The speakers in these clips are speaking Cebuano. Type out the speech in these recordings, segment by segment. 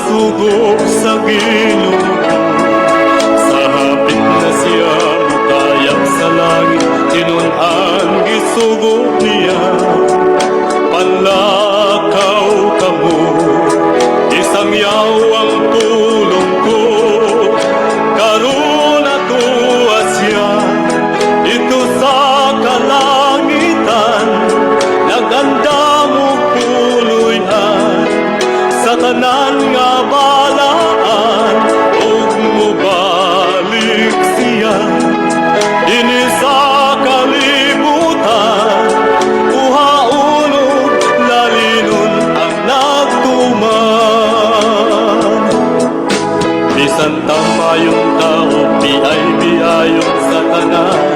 Sugo sa Ginoo. Sa hapit na siya mukayab sa langit, tinun-an gisugo niya. Palakaw kamo, isangyaw ang pulong ko. Karon atoa siya didto sa kalangitan, nagandam og puloy-an sa tanan nga balaan, ug mobalik siya dinhi sa kalibutan, kuhaon ug lalinon ang nagtuman. Bisan tamayong tao, biay biayon sa tanan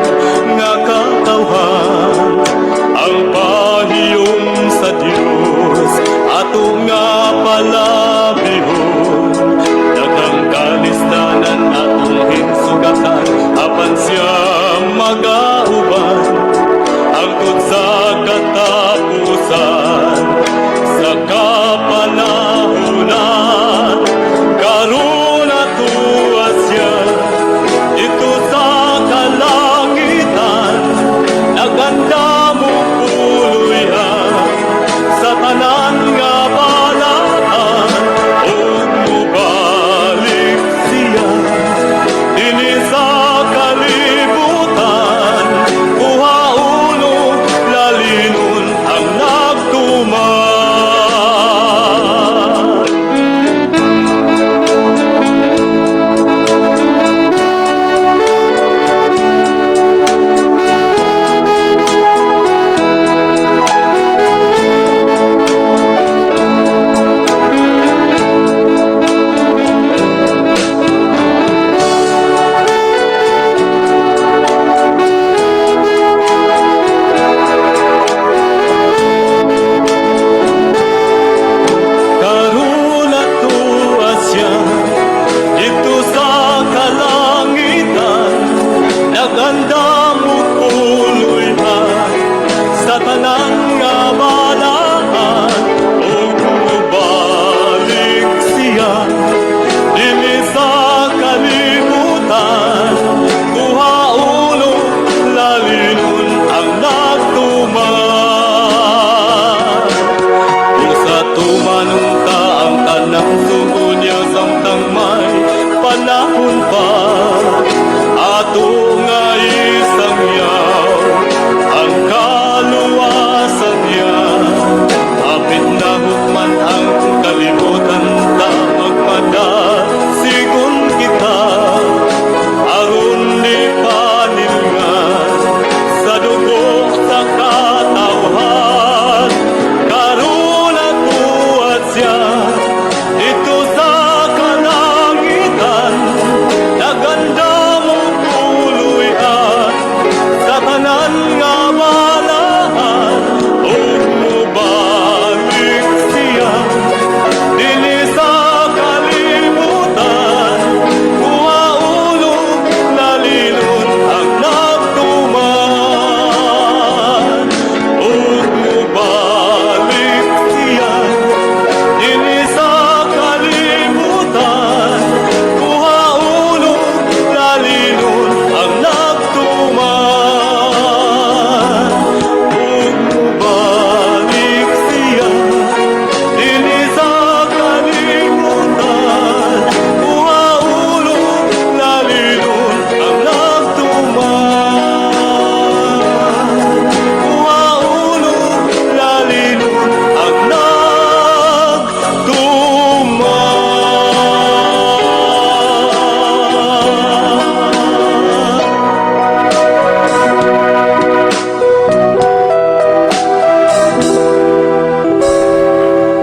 nga katawhan, ang pahiyom sa Dios ato nga palabihon. Daghang kalisdanan atong hinsugatan, apan siya magauban hangtod sa katapusan sa kapanahunan. Karon atoa siya didto sa kalangitan, nagandam og puloy-an sa tanan nga balaan, ug mobalik siya dinhi sa kalibutan, kuhaon ug lalinon ang nagtuman. Karon atoa siya didto sa kalangitan, nagandam og puloy-an sa tanan nga balaan, ug mobalik siya dinhi sa kalibutan, kuhaon ug lalinon ang nagtuman. Busa tumanon ta ang tanang sugo niya samtang may panahon pa, ato nga isangyaw ang kaluwasan niya. Hapit na hukman ang kalibutan ta, magmadasigon kita aron di panilngan sa dugo sa katawhan. Karon atoa siya didto sa kalangitan, nagandam og puloy-an sa tanan nga balaan, ug mobalik siya dinhi sa kalibutan, kuhaon ug lalinon ang nagtuman, ug mobalik siya dinhi sa kalibutan, kuhaon ug lalinon ang nagtuman, ug mobalik siya dinhi sa kalibutan, kuhaon ug lalinon ang nagtuman, kuhaon ug lalinon ang nagtuman.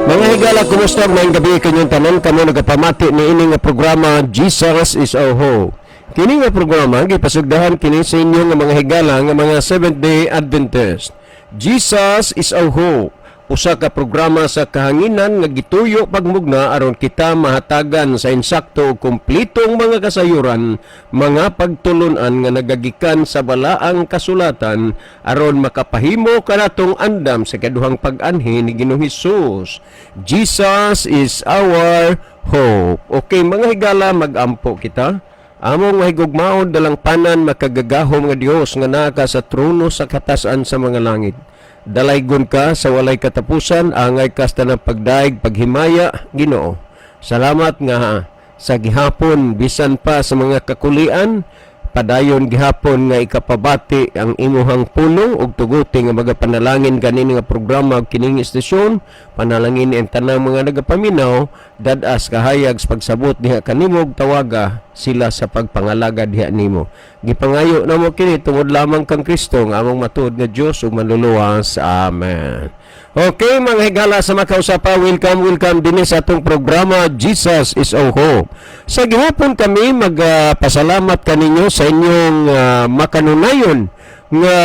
Mga higala, kumusta? Maayong gabii kanyong tanan, kamo nagapamati ni ini nga programa, Jesus is Our Hope. Kini nga programa gipasugdahan kini sa inyo nga mga higala nga mga Seventh Day Adventist. Jesus is Our Hope. Usa ka programa sa kahanginan nga gituyo pagmugna aron kita mahatagan sa insakto ug kumplitong mga kasayuran, mga pagtulunan nga nagagikan sa balaang kasulatan aron makapahimo kanatong andam sa kaduhang pag-anhi ni Ginoong Hesus. Jesus is our hope. Okay, mga higala, magampo kita. Among mahigugmaon, dalangpanan, makagagahom nga Dios nga naa ka sa trono sa katasan sa mga langit. Dalaygon ka sa walay katapusan, angay ka sa tanang pagdaig, paghimaya, Ginoo. Salamat nga sa gihapon, bisan pa sa mga kakulian, padayon gihapon nga ikapabati ang imuhang pulong ug tuguti nga magapanalangin kanini nga programa ug kining istasyon. Panalangin ang tanang mga nagapaminaw, dad-as kahayag sa pagsabot diha kanimo ug tawaga sila sa pagpangalaga diha nimo. Gipangayo namo kini tungod lamang kang Kristo nga among matuod nga Dios ug Manluluwas. Amen. Okay, mga higala sa makausapa, welcome, welcome dinhi sa atong programa Jesus is Our Hope. Sa gihapon kami magpasalamat kaninyo sa inyong makanunayon nga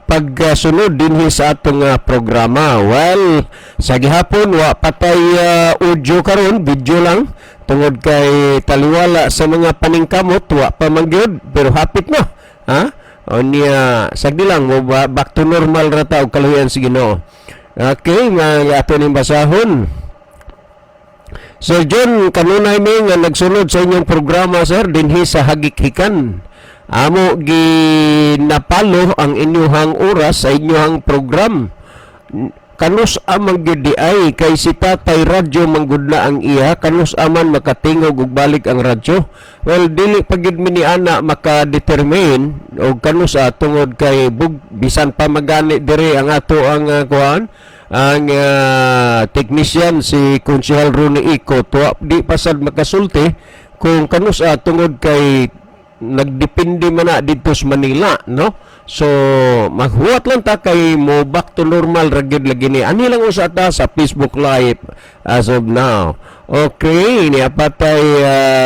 pagsunod dinhi sa atong programa. Well, sa gihapon wa patay audio karon, video lang tungod kay taliwala sa mga paningkamot wa pa man gyud, pero hapit na. Ha? O niya, sagdi lang mo ba, back to normal ra ta og kaluyan sa Ginoo. Okay, nga ato ning basahon. Sir John, kanunay mi nga nagsunod sa inyong programa, sir, dinhi sa Hagikhikan. Amo ginapalo ang inyuhang oras sa inyuhang program. Kanus amang gyud di ay kay si Tatay radyo manggud na ang iya, kanus aman makatingog ug balik ang radyo? Well, dili pa gyud mi ni ana maka-determine og kanus a tungod kay bug, bisan pa magani diri ang ato ang kuan ang technician, si Konsehal Ronnie Ico, tuwa di pa sad makasulti kung kanus a tungod kay nagdepende man na didto sa Manila, no? So maghuwat lang ta kay mo back to normal ra gyud lagi ni. Ani lang usa ta sa Facebook Live as of now. Okay, ni apatay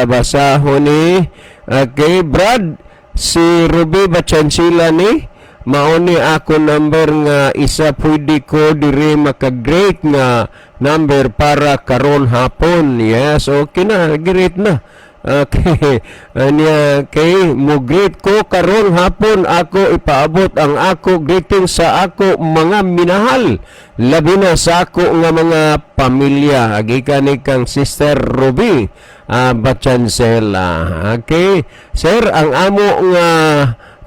basahon ni. Okay, Brad, si Ruby Bachansila ni mao ni ako number nga isa, pwede ko diri maka-great nga number para karon hapon? Yes, okay na, great na. Okay. Anya kay mo greet ko karon hapon, ako ipaabot ang ako greeting sa ako mga minahal, labi na sa ako nga mga pamilya. Gikan ni kang Sister Ruby Bachansela. Okay. Sir, ang amo nga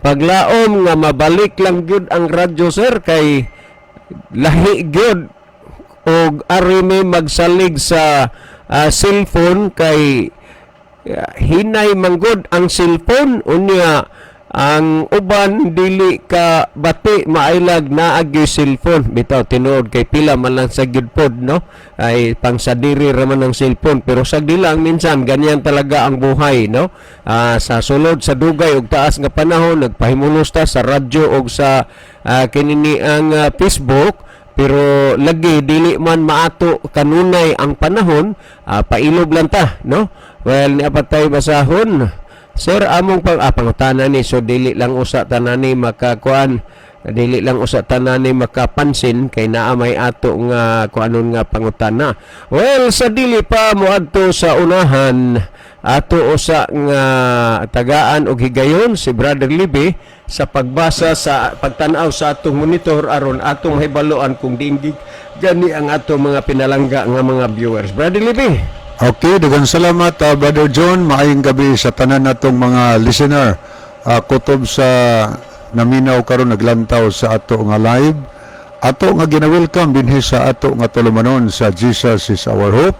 paglaom nga mabalik lang gyud ang radyo, sir, kay lahi gyud og ari mi magsalig sa cellphone kay hinay manggod ang cellphone. Unya ang uban dili ka bati mailag naa gyud cellphone. Bitaw tinuod kay pila man lang sa gyud pod, no, ay pang sadiri ra man ang cellphone, pero sagdi lang. Minsan ganyan talaga ang buhay, no? Sa sulod sa dugay og taas nga panahon nagpahimulos ta sa radyo og sa kinini ang Facebook, pero lagi dili man maato kanunay ang panahon. Pailob lang ta, no? Well, ni apatay basahon. Sir, among pangutana ni, so dili lang usa tanani makakuan, dili lang usa tanani makapansin kay naa may ato nga kuanon nga pangutana. Well, sa dili pa moadto sa unahan, ato usa nga tagaan og higayon si Brother Libby sa pagbasa sa pagtan-aw sa atong monitor aron atong mahibaluan kung diin gani ang atong mga pinalangga nga mga viewers. Brother Libby. Okay, daghang salamat, Brother John. Maayong gabi sa tanan natong mga listener. Kutob sa naminaw karon, naglantaw sa ato nga live. Ato nga gina-welcome dinhi sa ato nga tulumanon sa Jesus is Our Hope.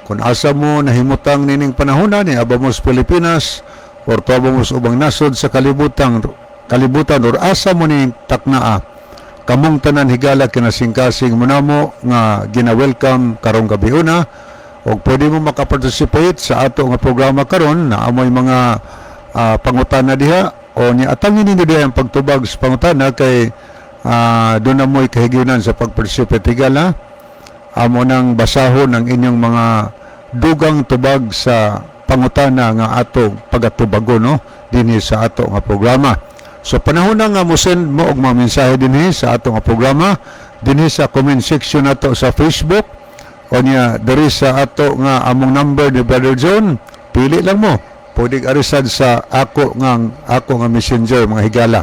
Kung asa mo nahimutang nining panahona ni Abamos Pilipinas or tuwa mo sa ubang nasod sa kalibutan or asa mo ni taknaa, kamong tanan higala kinasingkasing mo nga gina-welcome karong gabi una og pwede mo makaparticipate sa ato nga programa karon na amoy mga pangutana diha o ni atangin ninyo diha ang pagtubag sa pangutana kay doon na mo'y kahigyunan sa pag-participate. Higala, amo nang basahon ang inyong mga dugang tubag sa pangutana nga ato pagatubago, no, dinhi sa ato nga programa. So panahon na nga mo send mo og mga mensahe dinhi sa ato nga programa, dinhi sa comment section nato sa Facebook o niya diri sa ato nga among number ni Brother John. Pili lang mo, pwede arisad sa ako nga messenger, mga higala.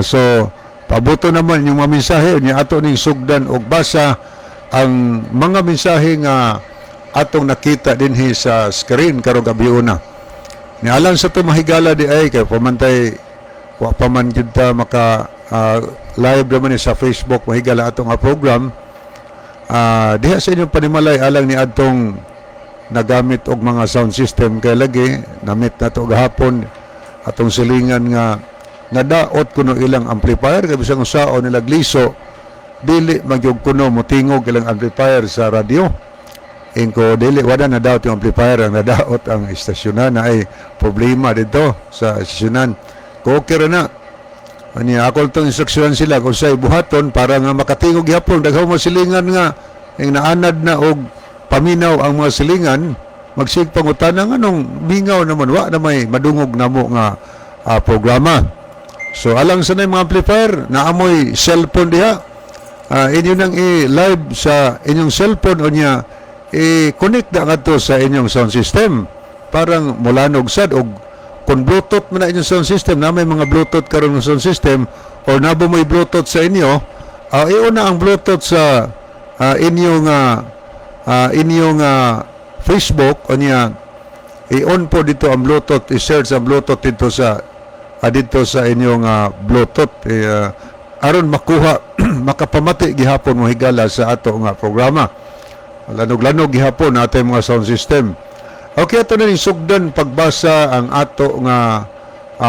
So pabuto naman yung mga mensahe niya, ato ning sugdan og basa ang mga mensahe nga atong nakita dinhi sa screen karong gabiuna. Ni alang sa ato mahigala di ay kay pamantay wa pa man gyud ta maka live naman ni sa Facebook, mahigala, atong nga program. Diha sa inyong panimalay, alang ni adtong nagamit og mga sound system, kay lagi namit na to gahapon atong silingan nga nadaot kuno ilang amplifier, kay bisan unsaon nila liso, dili magyug kuno motingog ilang amplifier sa radyo. Ingko dili, wala na daot yung amplifier, ang nadaot ang istasyonan na ay problema dito sa istasyonan ko. Okay ra na. Ani ako tong instruksyon sila kung say buhaton para nga makatingog gihapon. Daghan mo silingan nga ing naanad na og paminaw ang mga silingan, magsig pangutana nganong mingaw naman, wa na may madungog namo nga programa. So alang sa na mga amplifier, naamoy cellphone diha, inyo nang i-live sa inyong cellphone o niya i-connect na ngadto sa inyong sound system, parang mulanog sad. Og kung Bluetooth man na inyong sound system, na may mga Bluetooth karon ng sound system or nabo may Bluetooth sa inyo, iuna ang Bluetooth sa inyong Facebook o niya i-on po dito ang Bluetooth, i-search ang Bluetooth dito sa inyong Bluetooth eh, aron makuha, makapamati gihapon mo, higala, sa ato nga programa. Lanog-lanog gihapon natin mga sound system. Okay, ato na ning sugdan pagbasa ang ato nga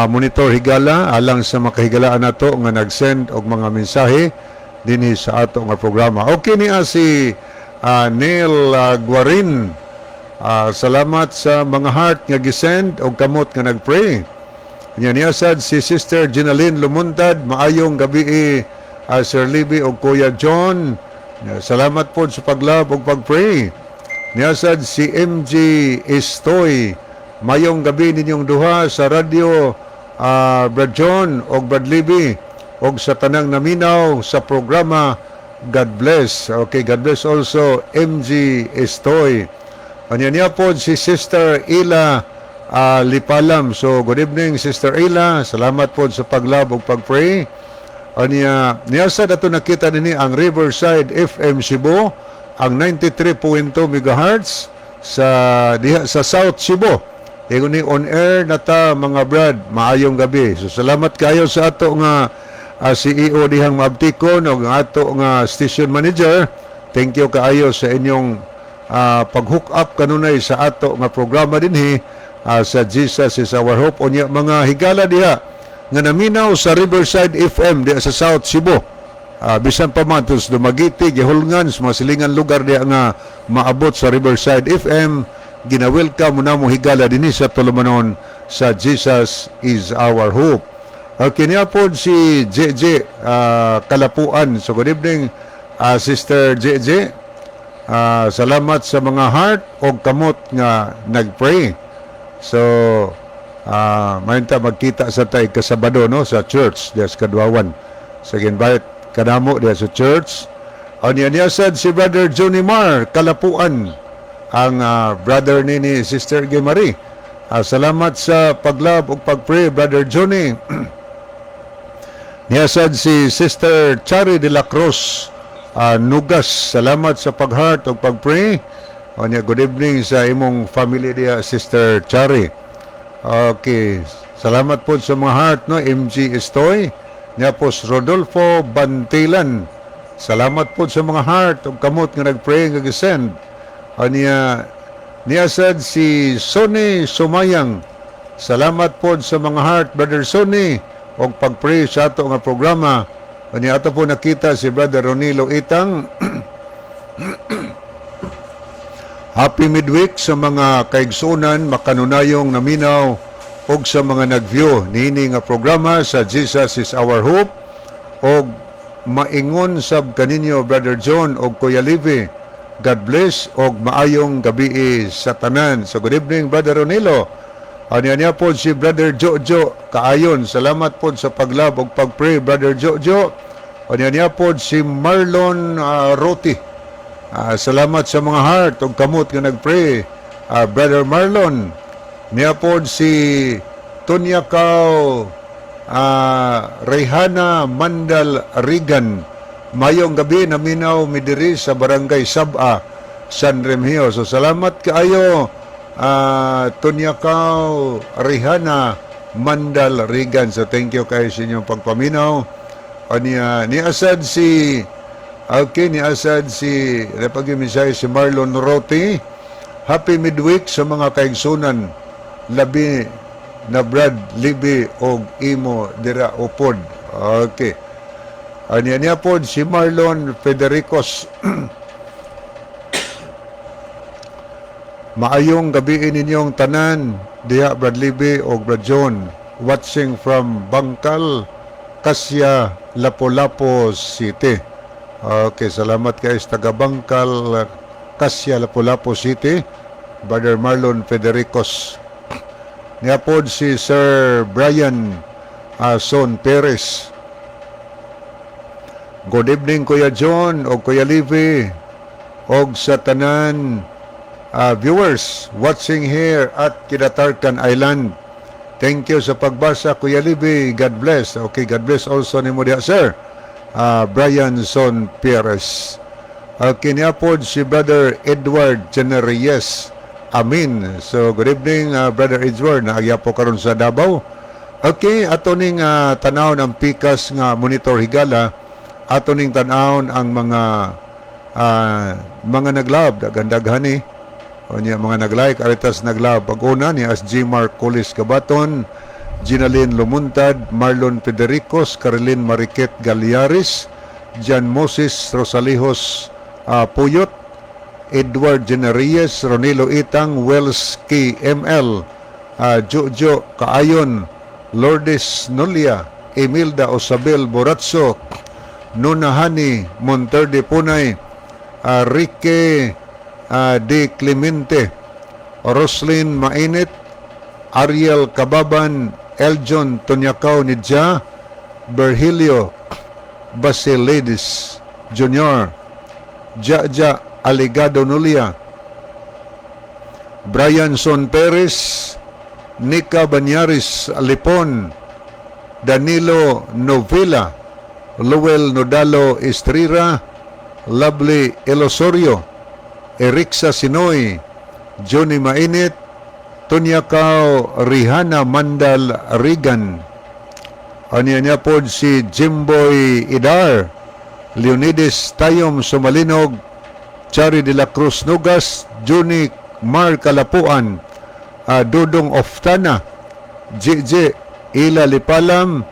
monitor, higala, alang sa makahigalaan nato nga nag-send og mga mensahe dinhi sa ato nga programa. Okay niya si Neil Guarin. Salamat sa mga heart nga gisend og kamot nga nagpray. Nya niya sad si Sister Ginaline Lumuntad, maayong gabi Sir Libby og Kuya John. Nya, salamat po sa pag-love ug pag-pray. Niya sad si MG Estoy. Mayong gabi ninyong duha sa radyo, Brad John og Brad Libby, og sa tanang naminaw sa programa. God bless. Okay, God bless also, MG Estoy. Anya niya po si Sister Ila Lipalam. So, good evening, Sister Ila. Salamat po sa pag-love ug pag-pray. Anya niya sa dato nakita nini ang Riverside FM Cebu, ang 93.2 MHz sa diha sa South Cebu. Ingon ni, "On air na ta, mga brad, maayong gabi." So salamat kayo sa ato nga CEO dihang Maabtikon og ang ato nga station manager. Thank you kaayo sa inyong pag-hook up kanunay sa ato nga programa dinhi sa Jesus Is Our Hope. Unya mga higala diha nga naminaw sa Riverside FM diha sa South Cebu. Bisan pa man sa Dumaguete, Guihulngan, sa mga silingan lugar diha nga maabot sa Riverside FM, gina-welcome mo na mo, higala, dinhi sa tulumanon sa Jesus Is Our Hope. Okay, niya po si JJ Kalapuan. So good evening, Sister JJ. Salamat sa mga heart o kamot nga nagpray. So, mayta magkita sa tay kasabado, no, sa church diya sa Kadwawan. So invite kanamo diya sa church. Anya niya sad si Brother Johnny Mar Kalapuan, ang brother ni Sister Gemarie. Salamat sa pag-love ug pag-pray, Brother Johnny. Niya sad si Sister Chari de la Cruz Nugas. Salamat sa pag-heart ug pag-pray. O niya, good evening sa imong family diya, Sister Chari. Okay. Salamat po sa mga heart, no, MG Estoy. Niya po si Rodolfo Bantilan. Salamat po sa mga heart ug kamot nga nag-pray nga gisend. O niya, niya sad si Sonny Sumayang. Salamat po sa mga heart, Brother Sonny, og pag-pray sa ato nga programa. O niya ato po nakita si Brother Ronilo Itang. Happy midweek sa mga kaigsunan makanunayong naminaw og sa mga nag-view niini nga programa sa Jesus Is Our Hope, og maingon sab kaninyo, Brother John og Kuya Levi. God bless og maayong gabi sa tanan. So good evening, Brother Ronilo. Anya niya po si Brother Jojo Kaayon. Salamat po sa pag-love og pag-pray, Brother Jojo. Anya niya po si Marlon Roti. Salamat sa mga heart ug kamot nga nagpray. Brother Marlon. Niya po si Tonya Kao Reyhana Mandal Rigan. Mayong gabi, naminaw mi diri sa Barangay Saba. San Remigio. So salamat kaayo, Tunyakaw Rihana Mandal Regan. So thank you kayo sa inyong pagpaminaw. O niya, ni Asad si, okay, ni Asad si repag si Marlon Roti. Happy midweek sa mga kaigsunan, labi na Brad Libby og imo dira upod. Okay. Anya niya pod si Marlon Federicos. Maayong gabi ninyong tanan diha, Brad Libby og Brad John, watching from Bangkal, Kasya, Lapu-Lapu City. Okay, salamat kay sa taga Bangkal, Kasya, Lapu-Lapu City, Brother Marlon Federicos. Niya pod si Sir Brian Son Perez. Good evening, Kuya John o Kuya Livy og sa tanan viewers watching here at Kinatarkan Island. Thank you sa pagbasa, Kuya Livy. God bless. Okay, God bless also nimo diha, sir. Brian Son Perez. Okay, niya pod si Brother Edward Generiyes. Amin. So, good evening, Brother Edward. Naagya po karon sa Davao. Okay, ato ning tanaw ng pikas nga monitor, higala. Ato ning tanawon ang mga nag-love, daghan ni. O niya mga nag-like, aritas nag-love. Pag-una ni as G. Mark Colis Gabaton, Ginalyn Lumuntad, Marlon Federicos, Caroline Mariquet Galiaris, John Moses Rosalijos Puyot, Edward Generiyes, Ronilo Itang, Wells KML, Jojo Kaayon, Lourdes Nolia, Emilda Osabel Boratso, Nunahani Monterde Punay, Rique De Clemente, Roslyn Mainit, Ariel Kababan, Eljon Tonyakaw Nidja, Berhilio Basilides Jr., Jaja Aligado Nulia, Brian Son Perez, Nika Banyaris Alipon, Danilo Novilla, Lowell Nodalo Estrira, Lovely Elosorio, Erixa Sinoy, Johnny Mainit, Tunyakaw Rihanna Mandal Regan. Anya niya po si Jimboy Idar, Leonides Tayom Sumalinog, Chari de la Cruz Nugas, Juni Mar Kalapuan, Dudong Oftana, JJ Ila Lipalam,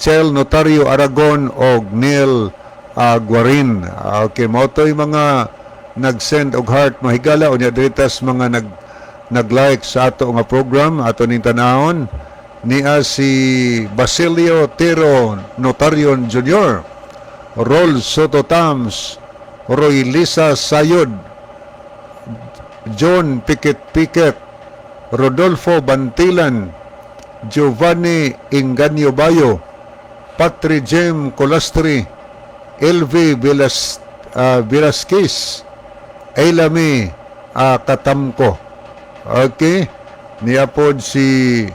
Chel Notario Aragon og Neil Guarin. Okay, mao to'y mga nag-send og heart, mahigala, unya diritas mga nag-like sa ato nga program. Ato ning tanahon niya si Basilio Tero Notarion Jr., Rol Soto Tams, Roy Lisa Sayod, John Piquet Piquet, Rodolfo Bantilan, Giovanni Inganyo Bayo, Patri Jem Colastri, LV Velasquez, Ailami Katamko. Okay, niya pod si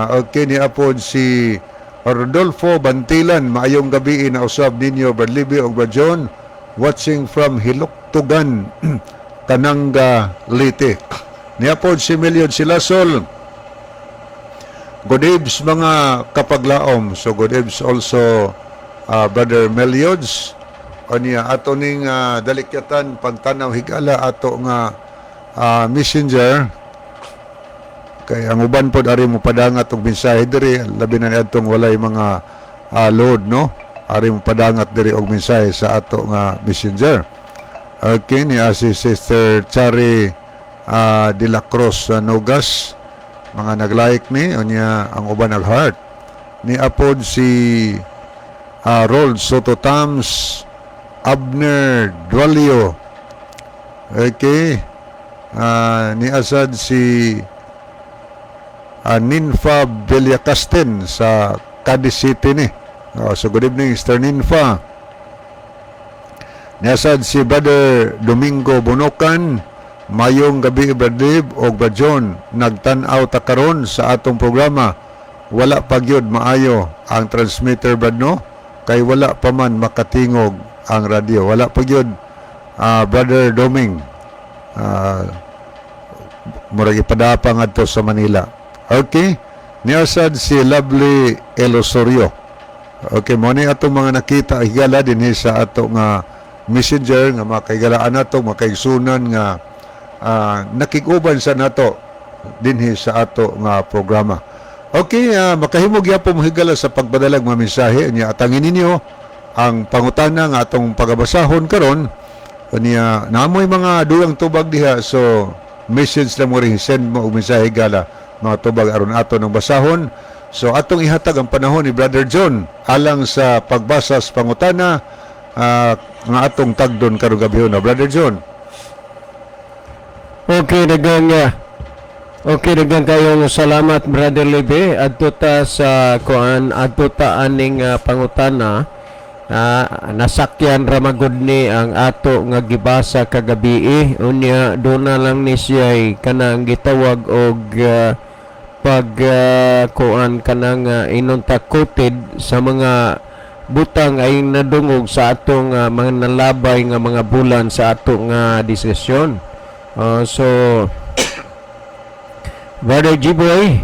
okay, niya pod si Rodolfo Bantilan. Maayong gabi na usab ninyo, Brad Libby ug Brad John, watching from Hiluktugan, Kananga, Leyte. Niya pod si Milion Silasol. Good eves, mga kapaglaom. So good eves also, Brother Meliods. O niya ato ning dalikyatan pagtanaw, higala, ato nga messenger kay ang uban pod ari mo padangat og mensahe diri, labi na niadtong walay mga load, no, ari mo padangat diri og mensahe sa ato nga messenger. Okay, ni si Sister Chari de la Cruz Nogas, mga nag-like ni unya ang uban nag-heart. Ni apod si Rold Soto Tams, Abner Dualio. Okay, ni asad si Ninfa Villacasten sa Cadiz City ni. Oh, so good evening, Sister Ninfa. Niasad si Brother Domingo Bonocan. Mayong gabi, Brad Lib og Brad John. Nagtan-aw ta karon sa atong programa. Wala pa gyud maayo ang transmitter, Brad, no? Kay wala pa man makatingog ang radyo. Wala pa gyud. Brother Doming, murag ipadapa ngadto sa Manila. Okay, niya sad si Lovely Elosorio. Okay, mo ni atong mga nakita, higala, dinhi sa ato nga messenger nga mga kahigalaan nato, mga kaigsunan nga nakig-uban sa nato dinhi sa ato nga programa. Okay, makahimo gyapon mo, higala, sa pagbadalag mga mensahe niya. Atangin ninyo ang pangutana nga atong pagabasahon karon. Unya namoy mga dugang tubag diha, so message lang mo rin, send mo og mensahe, gala, mga tubag aron ato ng basahon. So atong ihatag ang panahon ni Brother John alang sa pagbasa sa pangutana nga atong tagdon karong gabi na, Brother John. Okay, daghang kayong salamat, Brother Lebe. Adto ta sa kuan, adto ta aning pangutana. Nasakyan ra magud ni ang ato nga gibasa kagabi. Unya duna lang ni siya kanang gitawag og pag kuan, kanang inunta quoted sa mga butang ay nadungog sa atong mga nalabay nga mga bulan sa ato nga diskusyon. So Brother G-Boy,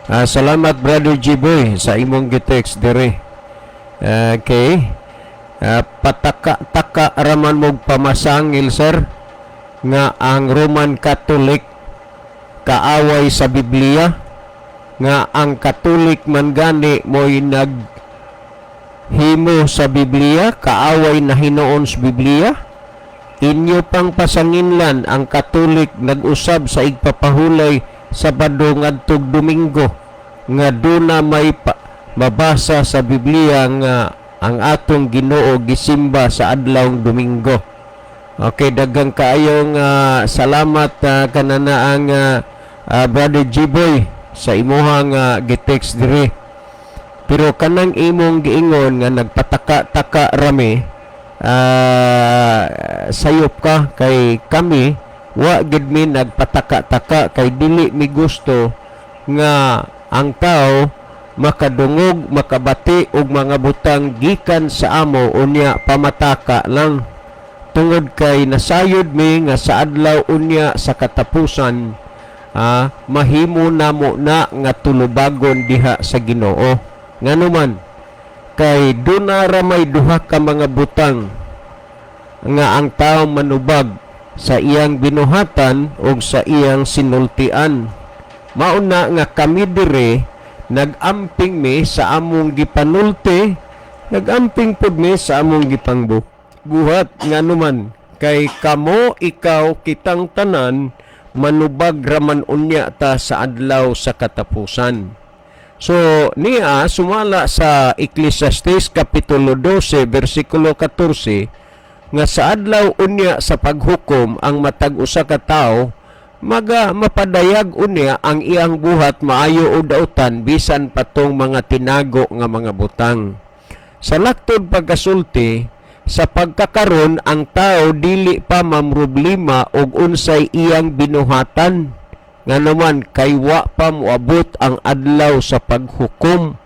salamat, Brother G-Boy, sa imong gitext dire. Okay. Pataka-taka raman mog pamasangil, sir, nga ang Roman Catholic kaaway sa Biblia, nga ang Catholic man gani mo'y nag himo sa Biblia, kaaway na hinuon sa Biblia. Inyo pang pasanginlan ang Katolik nag-usab sa igpapahulay Sabado ngadtog Domingo, nga duna may mabasa sa Biblia nga ang atong Ginoo gisimba sa adlawng Domingo? Okay, daghang kaayong salamat kanana ang Brother G-Boy sa imuhang gitext diri. Pero kanang imong giingon nga nagpataka-taka rami, sayop ka, kay kami wa gid mi nagpataka-taka, kay dili mi gusto nga ang tao makadungog, makabati og mga butang gikan sa amo unya pamataka lang, tungod kay nasayod mi nga sa adlaw unya sa katapusan, mahimo namo na nga tulubagon diha sa Ginoo. Nganuman kay duna ra may duha ka mga butang nga ang tao manubag: sa iyang binuhatan o sa iyang sinultian. Mauna nga kami dire nagamping mi sa among gipanulti, nagamping pud mi sa among gipangbu buhat Nganuman kay kamo, ikaw, kitang tanan manubag raman unya ta sa adlaw sa katapusan. So niya sumala sa Ecclesiastes kapitulo 12 bersikulo 14 nga sa adlaw unya sa paghukom ang matag usa ka tawo maga mapadayag unya ang iyang buhat, maayo o dautan, bisan patong mga tinago nga mga butang. Sa laktod pagkasulti, sa pagkakaron ang tao dili pa mamroblema og unsay iyang binuhatan, nganuman kay wa pa moabot ang adlaw sa paghukom.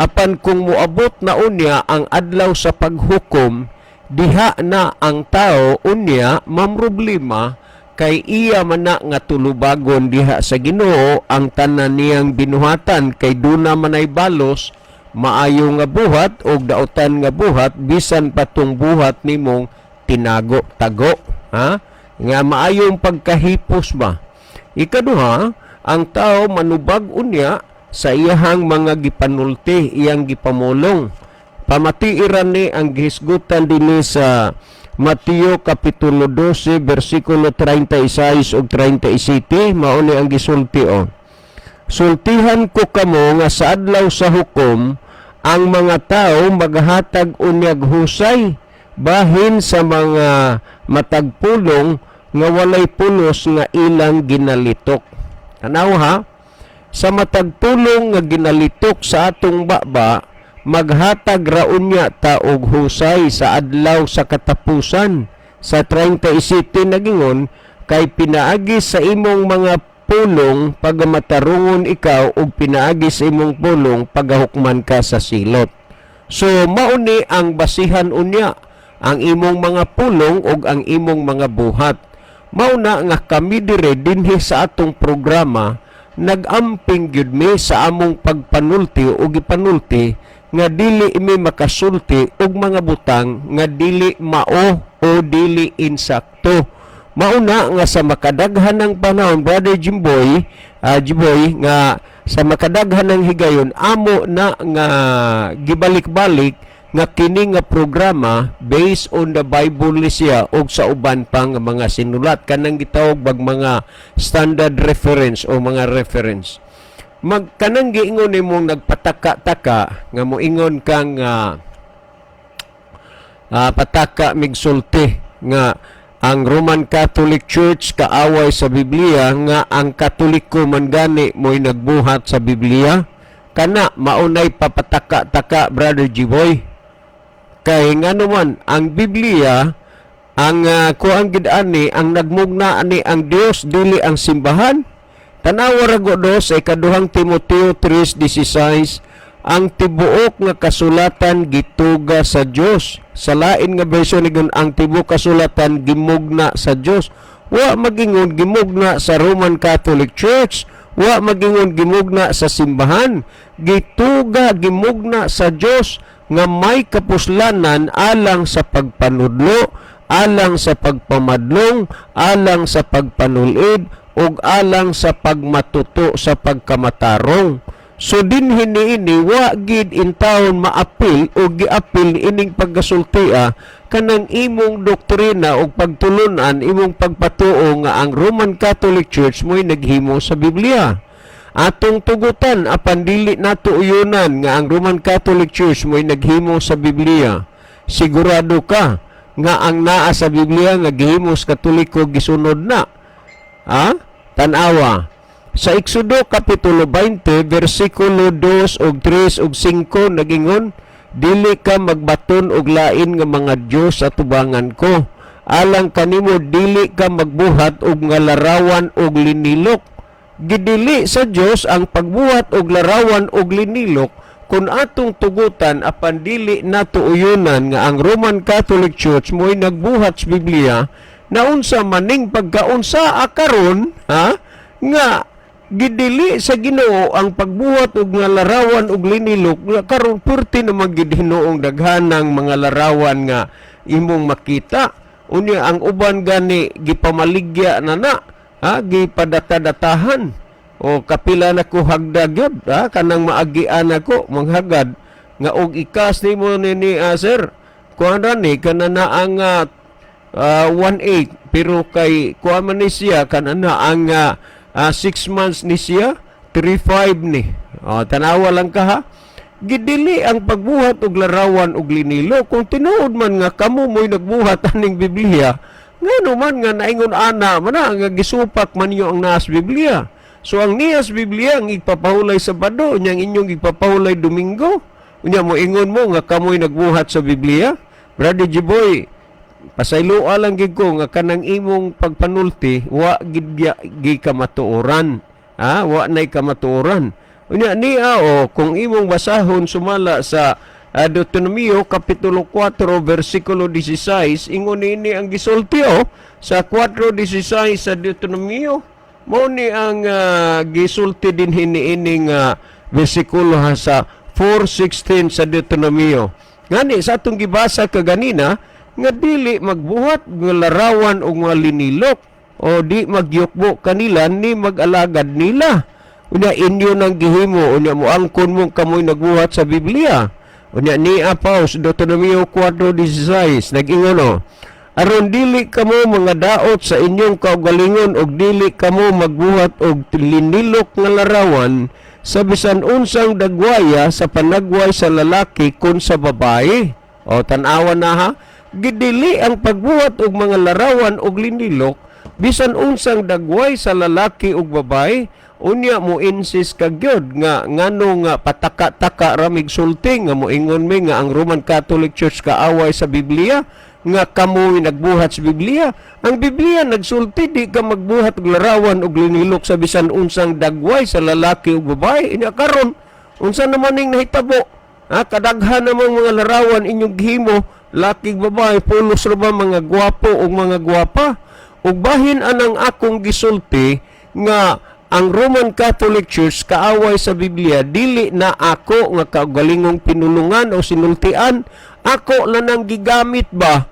Apan kung moabot na unya ang adlaw sa paghukom, diha na ang tao unya mamroblema, kay iya man na nga tulubagon diha sa Ginoo ang tanan niyang binuhatan, kay duna manay balos maayo nga buhat o dautan nga buhat, bisan patong buhat nimong tinago tago, ha, nga maayong pagkahipos ba. Ikaduha, ang tao manubag unya sa iyahang mga gipanulti, iyang gipamulong. Pamatiiran ni ang gihisgutan dinhi sa Mateo kapitulo 12 bersikulo 36 ug 37. Mao ni ang gisulti o: "Sultihan ko kamo nga sa adlaw sa hukom ang mga tao maghatag unyag husay bahin sa mga matag pulong nga walay pulos nga ilang ginalitok." Tanaw ha, sa matag pulong nga ginalitok sa atong baba, maghatag ra unya ta og husay sa adlaw sa katapusan. Sa 37 nagingon, "Kay pinaagi sa imong mga pulong pagamatarungon ikaw ug pinaagi sa imong pulong pagahukman ka sa silot." So mauni ang basihan unya. Ang imong mga pulong ug ang imong mga buhat. Mao na nga kami dire dinhi sa atong programa, nag-amping gyud mi sa among pagpanulti o gipanulti nga dili mi makasulti og mga butang nga dili mao o dili insakto. Mauna nga sa makadaghan ng panahon, Brother Jimboy, Jimboy, nga sa makadaghan ng higayon amo na nga gibalik-balik nga kini nga programa based on the Bible ni siya og sa uban pa nga mga sinulat, kanang gitawag bag mga standard reference o mga reference. Mag kanang giingon nimong nagpataka-taka nga moingon kang pataka migsulti nga ang Roman Catholic Church kaaway sa Biblia, nga ang Katoliko man gani mo'y nagbuhat sa Biblia, kana maunay papataka-taka, Brother Jiboy. Kay ngano man ang Biblia ang kuang gid ani, ang nagmugna ani ang Dios, dili ang simbahan. Tanawa ra do sa Ikaduhang Timoteo 3:16, ang tibuok nga kasulatan gituga sa Dios. Sa lain nga version nigon, ang tibuok kasulatan gimugna sa Dios. Wa magingon gimugna sa Roman Catholic Church, wa magingon gimugna sa simbahan. Gituga, gimugna sa Dios nga may kapuslanan alang sa pagpanudlo, alang sa pagpamadlong, alang sa pagpanulid ug alang sa pagmatuto sa pagkamatarong. So dinhi niini wa gid intawon maapil o giapil ining pagkasultia kanang imong doktrina o pagtulunan, imong pagpatuo nga ang Roman Catholic Church mo'y naghimo sa Biblia. Atong tugutan apan dili nato uyunan nga ang Roman Catholic Church mo'y naghimo sa Biblia. Sigurado ka nga ang naa sa Biblia nga gihimo sa Katoliko gisunod na? Ha? Tanawa. Sa Exodo kapitulo 20 versikulo 2 ug 3 ug 5, nagingon, "Dili ka magbaton og lain nga mga Dios sa tubangan ko. Alang kanimo, dili ka magbuhat og nga larawan og linilok." Gidili sa Dios ang pagbuhat og larawan og linilok kung atong tugutan apan dili nato uyunan nga ang Roman Catholic Church mo'y nagbuhat sa Biblia. Naunsa maning pagkaunsa akaron, ha, nga gidili sa Ginoo ang pagbuhat og nga larawan og linilok, nga karon perti naman gid hinuong daghanang mga larawan nga imong makita? Unya ang uban gani gipamaligya na na, ha, gipadata-datahan o kapila na ko hagda gyud, ha, kanang maagian ako manghagad nga og ikas nimo nini, sir, kuan ra ni kana na ang 1.8, pero kay kuan man ni siya, kana na ang 6 months ni siya, 3.5 ni. Oh, tanawa lang ka, ha. Gidili ang pagbuhat og larawan og linilo. Kung tinuod man nga kamo mo'y nagbuhat aning Biblia, ngano man nga naingon ana man na nga gisupak man ninyo ang naas Biblia? So ang nias Biblia ang ipapahulay Sabado, unyang inyong ipapahulay Domingo. Unya mo ingon mo nga kamoy nagbuhat sa Biblia? Brother Jiboy, pasayloa lang gid ko nga kanang imong pagpanulti wa gid gi kamatuoran. Ha, wa nay kamatuoran. Unya niya o kung imong basahon sumala sa Deuteronomio kapitulo 4 versikulo 16, ingon niini ang gisulti o sa 4:16 sa Deuteronomio. Mao ni ang gisulti din niining bersikulo, ha, sa 4:16 sa Deuteronomio. Ngani sa atong gibasa kaganina nga dili magbuhat nga larawan o nga linilok o di magyukbo kanila ni mag-alagad nila. Unya inyo nang gihimo, unya mo angkon mo kamoy nagbuhat sa Biblia. Unya ni pa sa Deuteronomio 4:16, nag-ingon o, "Aron dili kamo mga daot sa inyong kaugalingon ug dili kamo magbuhat og linilok nga larawan sa bisan unsang dagwaya sa panagway sa lalaki kun sa babae." O tan-awa na, ha. Gidili ang pagbuhat og mga larawan og linilok bisan unsang dagway sa lalaki ug babae. Unya mo insist ka gyud nga ngano nga pataka-taka ra mig sulti nga moingon mi nga ang Roman Catholic Church kaaway sa Biblia, nga kamo nagbuhat sa Biblia. Ang Biblia nagsulti di ka magbuhat og larawan og linilok sa bisan unsang dagway sa lalaki ug babae. Inya karon unsa naman ning nahitabo? Ha, kadaghan namang mga larawan inyong gihimo. Lakig babae, pulos ra ba mga gwapo ug mga gwapa. Ug bahin anang akong gisulti nga ang Roman Catholic Church kaaway sa Biblia, dili na ako nga kaugalingong pinulungan o sinultian, ako na nang gigamit ba.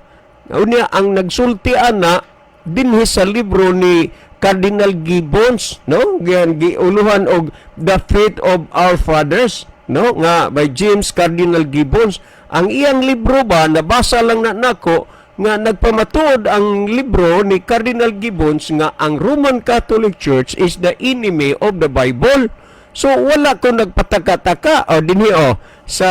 Unya ang nagsulti ana dinhi sa libro ni Cardinal Gibbons, no, giyan giuluhan og The Faith of Our Fathers, no, nga by James Cardinal Gibbons. Ang iyang libro ba, nabasa lang na nako nga nagpamatuod ang libro ni Cardinal Gibbons nga ang Roman Catholic Church is the enemy of the Bible. So wala ko nagpataka-taka o dinhi o sa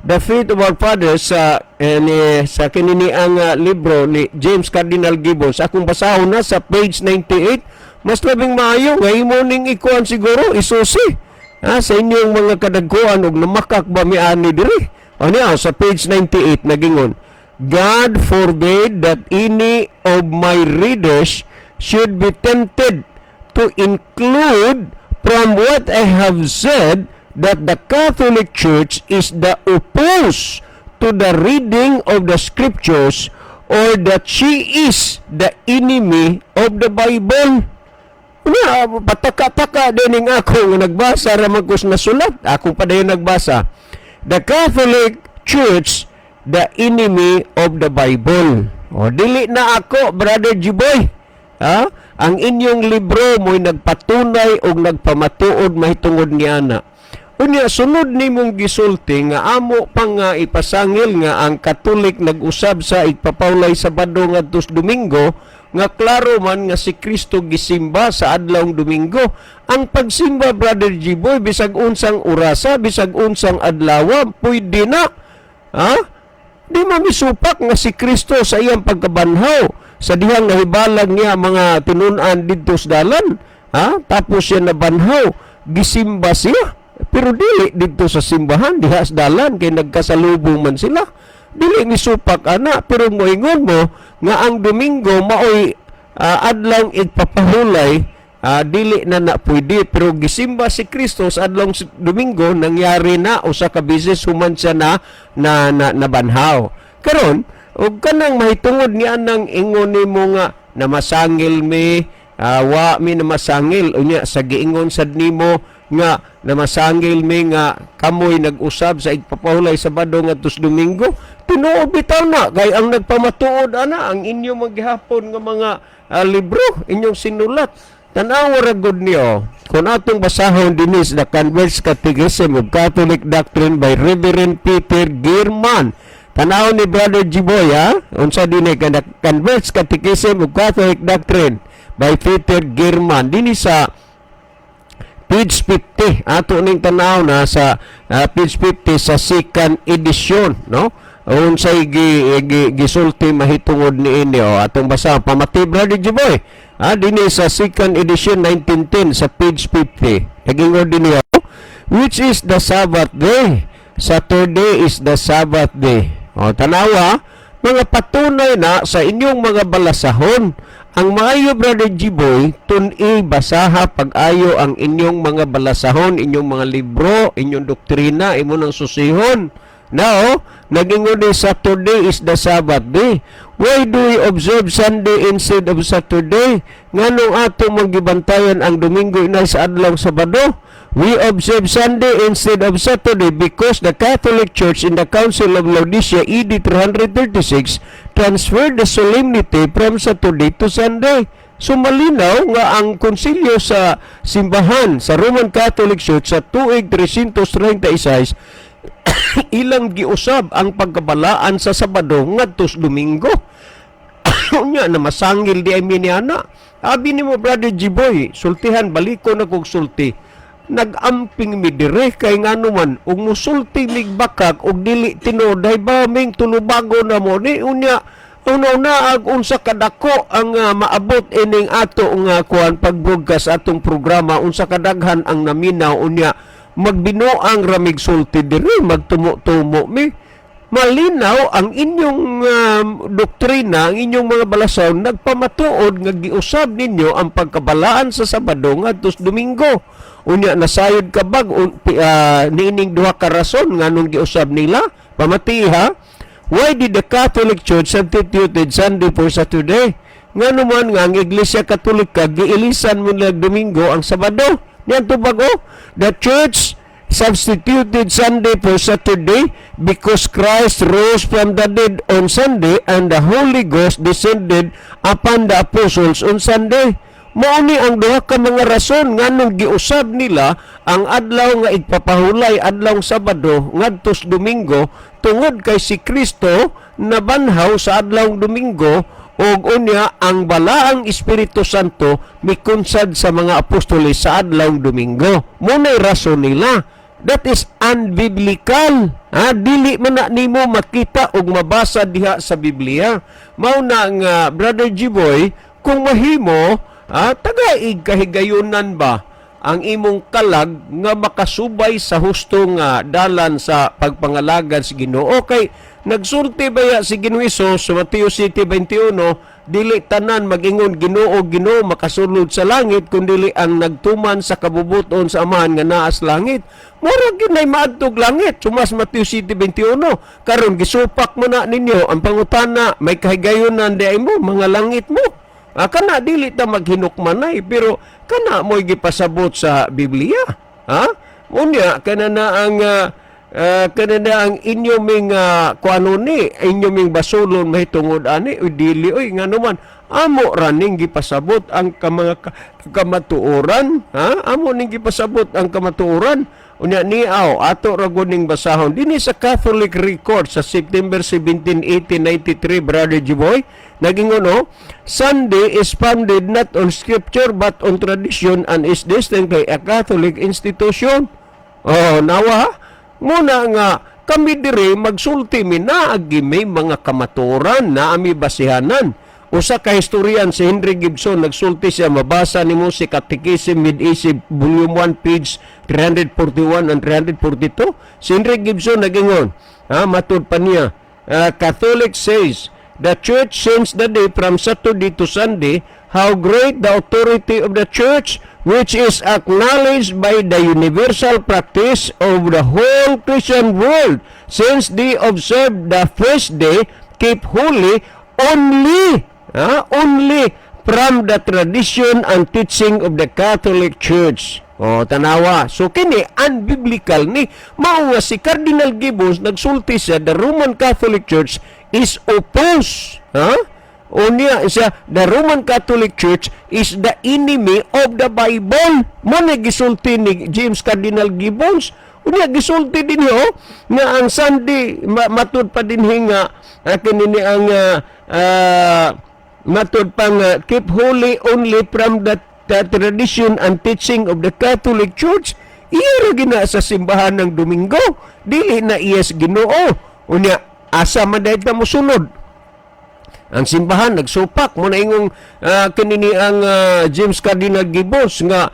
The Faith of Our Fathers sa ni, sa kinini ang libro ni James Cardinal Gibbons. Akong basahon na sa page 98. Mas labing maayo nga imo ning ikuan siguro, isusi ha, sa inyong mga kadagkuan og namakak ba mi ani diri. O niya sa page 98 nagingon, "God forbid that any of my readers should be tempted to include from what I have said that the Catholic Church is the opposed to the reading of the Scriptures or that she is the enemy of the Bible." Una, pataka-taka din ning ako nga nagbasa ra man ko sa nasulat. Ako pa dayon nagbasa. The Catholic Church, the enemy of the Bible. O, dili na ako, Brother Jiboy. Ha? Ang inyong libro mo'y nagpatunay og nagpamatuod mahitungod ni ana. Unya sunod nimong gisulti nga amo pa nga ipasangil nga ang Katolik nag-usab sa igpapawlay Sabado ngadto sa Domingo, nga klaro man nga si Kristo gisimba sa adlawng Domingo. Ang pagsimba, Brother Jiboy, bisag unsang orasa, bisag unsang adlaw, pwede na. Ha? Di man misupak nga si Kristo sa iyang pagkabanhaw sa dihang nahibalag niya mga tinun-an didto sa dalan, ha? Tapos siya nabanhaw, gisimba siya. Pero dili didto sa simbahan, diha sa dalan kay nagkasalubong man sila. Dili misupak ana, pero moingon mo nga ang Domingo maoy adlawng igpapahulay, dili na na pwede, pero gisimba si Kristo sa adlawng Domingo, nangyari na usa ka beses human siya na nabanhaw. Karon og kanang mahitungod niya nang ingon nimo nga namasangil mi, wa mi namasangil. Unya sa giingon sad nimo nga namasangil mi nga kamoy nag-usab sa igpapahulay Sabado ngadto sa Domingo, tinuod bitaw na kay ang nagpamatuod ana ang inyong maghapon nga mga libro inyong sinulat. Tan-awa ra gud niyo kung atong basahon dinhi sa The Convert's Catechism of Catholic Doctrine by Reverend Peter Geiermann. Tanaw ni Brother Jiboy, ha? Unsa dinhi ka The Convert's Catechism of Catholic Doctrine by Peter Geiermann. Dinhi sa page 50. Ato ning tanaw na sa page 50 sa second edition, no? Unsay gi, gisulti mahitungod niini o atong basa, pamati, Brother Jiboy. Ah, dinhi sa second edition 1910 sa page 50. Nagingon dinhi, oh, "Which is the Sabbath day? Saturday is the Sabbath day." O tanawa, mga patunay na sa inyong mga balasahon. Ang maayo, Brother Jiboy, tun-i basaha pag-ayo ang inyong mga balasahon, inyong mga libro, inyong doktrina, imo nang susihon. Now, nagingon ni Saturday is the Sabbath day. "Why do we observe Sunday instead of Saturday?" Nganong ato magibantayan ang Domingo inay sa adlaw Sabado? "We observe Sunday instead of Saturday because the Catholic Church in the Council of Laodicea AD 336 transferred the solemnity from Saturday to Sunday." So malinaw nga ang konsilyo sa simbahan sa Roman Catholic Church sa tuig 336 ilang giusab ang pagkabalaan sa Sabado ngadto sa Domingo. Unya na masangil di ay miniana. Abi nimo, Brother Jiboy, sultihan baliko na kog sulti. Nag-amping mi dire kay ngano man ug musulti mig bakak og dili tinuod ay ba ming tulubago na mo ni. Unya una-una ag unsa kadako ang maabot ining ato nga kuan pag-broadcast atong programa, unsa kadaghan ang naminaw, unya magbinuang ramig sulti diri, magtumo-tumo mi. Malinaw ang inyong doktrina, ang inyong mga balasaw nagpamatuod nga giusab ninyo ang pagkabalaan sa Sabado ngadto sa Domingo. Unya nasayod ka bag niining duha ka rason nganong giusab nila? Pamati ha. Why did the Catholic Church substituted Sunday for Saturday? Ngano man nga ang Iglesia Katolika giilisan mo nila Domingo ang Sabado? Niyan tubag oh. The Church substituted Sunday for Saturday because Christ rose from the dead on Sunday and the Holy Ghost descended upon the apostles on Sunday. Mao ni ang duha ka mga rason nganong giusab nila ang adlaw nga igpapahulay, adlaw Sabado, ngadtos Domingo, tungod kay si Kristo nabanhaw sa adlaw Domingo ug unya ang Balaang Espiritu Santo mikunsad sa mga apostoles sa adlaw Domingo. Mao nay rason nila. That is unbiblical. Ha, dili man na nimo makita ug mabasa diha sa Biblia. Mao na nga, Brother Jiboy, kung mahimo, tagaig kahigayunan ba ang imong kalag nga makasubay sa husto nga dalan sa pagpangalagad sa Ginoo? Kay nagsulti baya si Ginoo Hesus sa Mateo 7:21, dili tanan magingon, "Ginoo, Ginoo," makasulod sa langit, kundi ang nagtuman sa kabubuton sa Amahan nga naa sa langit. Murag gyud nay maadtog langit sumas Mateo 7:21. Karon gisupak mo na ninyo ang pangutana, may kahigayunan di ay mo mga langit mo. Kana dili ta maghinukmanay, pero kana mo'y gipasabot sa Biblia. Ha? Unya kana na ang inyo ming kuano ni inyo ming basulon mahitungod ani, uy dili oy, ngano man amo ra ning gipasabot ang mga kamatuoran, ha? Amo ning gipasabot ang kamatuoran. Unya niaw ato ra gud ning basahon dinhi sa Catholic Record sa September 17, 1893, Brother Jiboy, naging ano, Sunday is founded not on scripture but on tradition and is distinctly a Catholic institution. Oh, nawa ha? Muna nga kami dire magsulti mi, naagi may mga kamatuoran na ami basihanan. Usa ka historian, si Henry Gibson, nagsulti siya, mabasa nimo si Catechism Mid-Isip Volume 1, page 341 and 342. Si Henry Gibson nagingon, ha, matud pa niya, Catholic says, "The Church changed the day from Saturday to Sunday. How great the authority of the Church, which is acknowledged by the universal practice of the whole Christian world, since they observe the first day keep holy only from the tradition and teaching of the Catholic Church." Oh, tanawa. So kini unbiblical ni. Mao nga si Cardinal Gibbons nagsulti siya, the Roman Catholic Church is opposed. Ha? Unya siya, the Roman Catholic Church is the enemy of the Bible. Mao na gisulti ni James Cardinal Gibbons. Unya gisulti din ho nga ang Sunday matud pa din nga kini ni ang matud pa nga keep holy only from the tradition and teaching of the Catholic Church. Iya ra gina sa simbahan ng Domingo, dili na iya sa Ginoo. Unya asa man dahil ka mosunod? Ang simbahan nagsupak mo na ingong kini ni ang James Cardinal Gibbons nga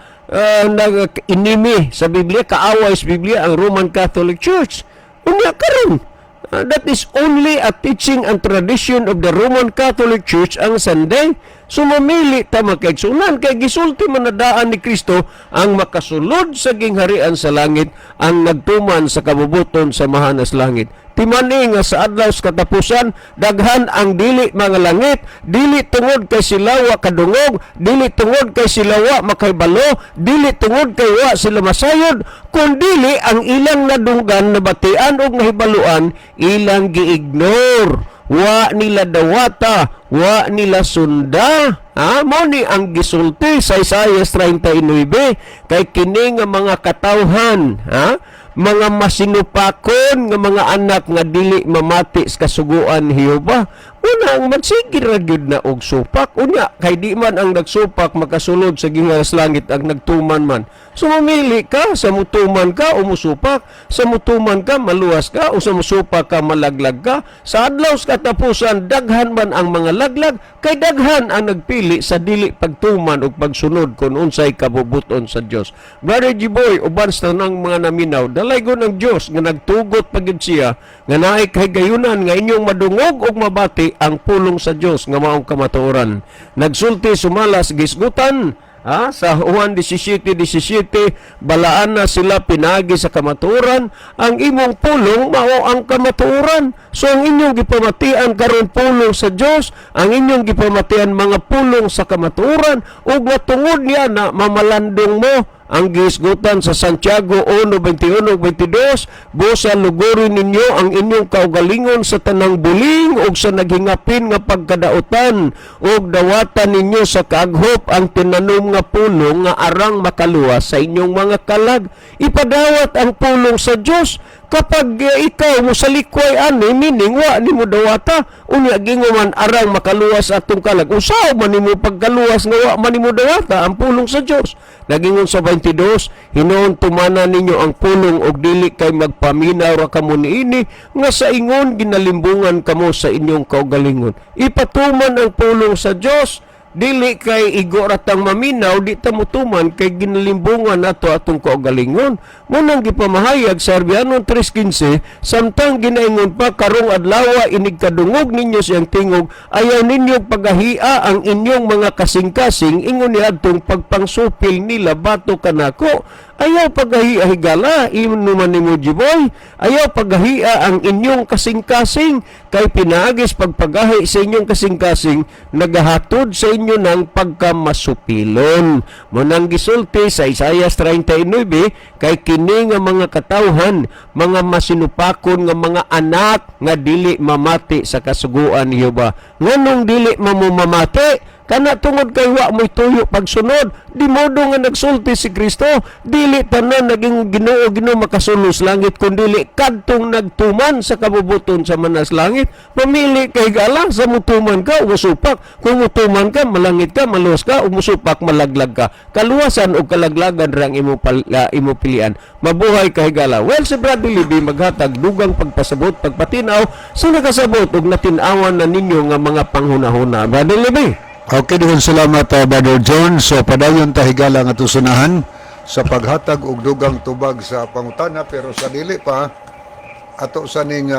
nag enemy sa Biblia, kaaway sa Biblia ang Roman Catholic Church. Unya karon that is only a teaching and tradition of the Roman Catholic Church ang Sunday. Sumamili ta, makaigsunan, kay gisulti man na daan ni Kristo, ang makasulod sa gingharian sa langit ang nagtuman sa kabubuton sa Amahan sa langit. Timani nga sa adlaw sa katapusan, daghan ang dili mga langit, dili tungod kay sila wa kadungog, dili tungod kay sila wa makahibalo, dili tungod kay wa sila masayod, kundili ang ilang nadunggan, nabatian og nahibaluan, ilang gi-ignore, wa nila dawata, wa nila sunda. Ha, mao ni ang gisulti sa Isaiah 39, kay kini nga mga katawhan, ha, mga masinupakon nga mga anak nga dili mamati sa kasuguan ni Jehova. Una ang magsige ra gyud na og supak. Unya kay di man ang nagsupak makasulod sa gingharian sa langit, ang nagtuman man. So mamili ka sa mutuman ka o musupak. Sa mutuman ka, maluwas ka, o sa musupak ka, malaglag ka. Sa adlaw sa katapusan, daghan man ang mga laglag kay daghan ang nagpili sa dili pagtuman ug pagsunod kung unsay kabubuton sa Dios. Brother Jiboy, uban sa tanang mga naminaw, dalaygon ang Dios nga nagtugot pa gyud siya nga naay kahigayunan nga inyong madungog ug mabati ang pulong sa Dios nga maong kamatuoran. Nagsulti sumala sa gisgutan Ha? Sa Juan 17:17, balaan na sila pinagi sa kamatuoran, ang imong pulong mao ang kamatuoran. So ang inyong gipamatian karon pulong sa Dios, ang inyong gipamatian mga pulong sa kamatuoran, ug nga tungod niya na mamalandong mo. Ang gihisgutan sa Santiago 1:21 22, busa lugurin ninyo ang inyong kaugalingon sa tanang buling ug sa naghingapin nga pagkadautan, ug dawatan ninyo sa kaaghop ang tinanom nga pulong nga arang makaluwas sa inyong mga kalag. Ipadawat ang pulong sa Dios. Kapag ikaw mo salikway ani, meaning wa nimo dawata. Unya gingon man arang makaluwas atong kalag, usaw man nimo pagkaluwas nga wa man nimo dawata ang pulong sa Dios? Nagingon sa 22, hinuon tumana ninyo ang pulong og dili kay magpaminaw ra kamo niini nga sa ingon ginalimbungan kamo sa inyong kaugalingon. Ipatuman ang pulong sa Dios. Dili kay igo ratang maminaw, di ta mutuman kay ginalimbungan nato atong kaugalingon. Munang gipamahayag sa Herbianon 3:15, samtang ginaingon pa, karong adlaw, inig kadungog ninyo siyang tingog, ayaw ninyo pagahia ang inyong mga kasing-kasing ingon niadtong pagpangsupil nila batok kanako. Ayaw pagahia, higala, inuman nimo, Jiboy. Ayaw pagahia ang inyong kasing-kasing kay pinaagis pagpagahi sa inyong kasing-kasing nagahatod sa inyo ng pagkamasupilon. Munang gisulti sa Isaias 39, kay kini nga mga katawhan mga masinupakon nga mga anak nga dili mamati sa kasuguan ni Jehova. Nganong dili mamumamati? Kana tungod kay wa mo'y tuyo pagsunod. Di modo nga nagsulti si Kristo, dili tanan naging Ginoo, Ginoo makasulod langit, kundi kadtong nagtuman sa kabubuton sa manas langit. Mamili kay gala sa mutuman ka o musupak. Kung mutuman ka, malangit ka, maluwas ka, o musupak, malaglag ka. Kaluwasan o kalaglagan rang imo pilian. Mabuhay ka, higala. Well, si Brother Libby maghatag dugang pagpasabot, pagpatinaw sa nakasabot ug natin-awan na ninyo nga mga panghunahuna. Brother Libby. Okay, daghang salamat, Brother John. So padayon ta, higala, nga tusunahan sa paghatag og dugang tubag sa pangutana, pero sa dili pa ato sa ning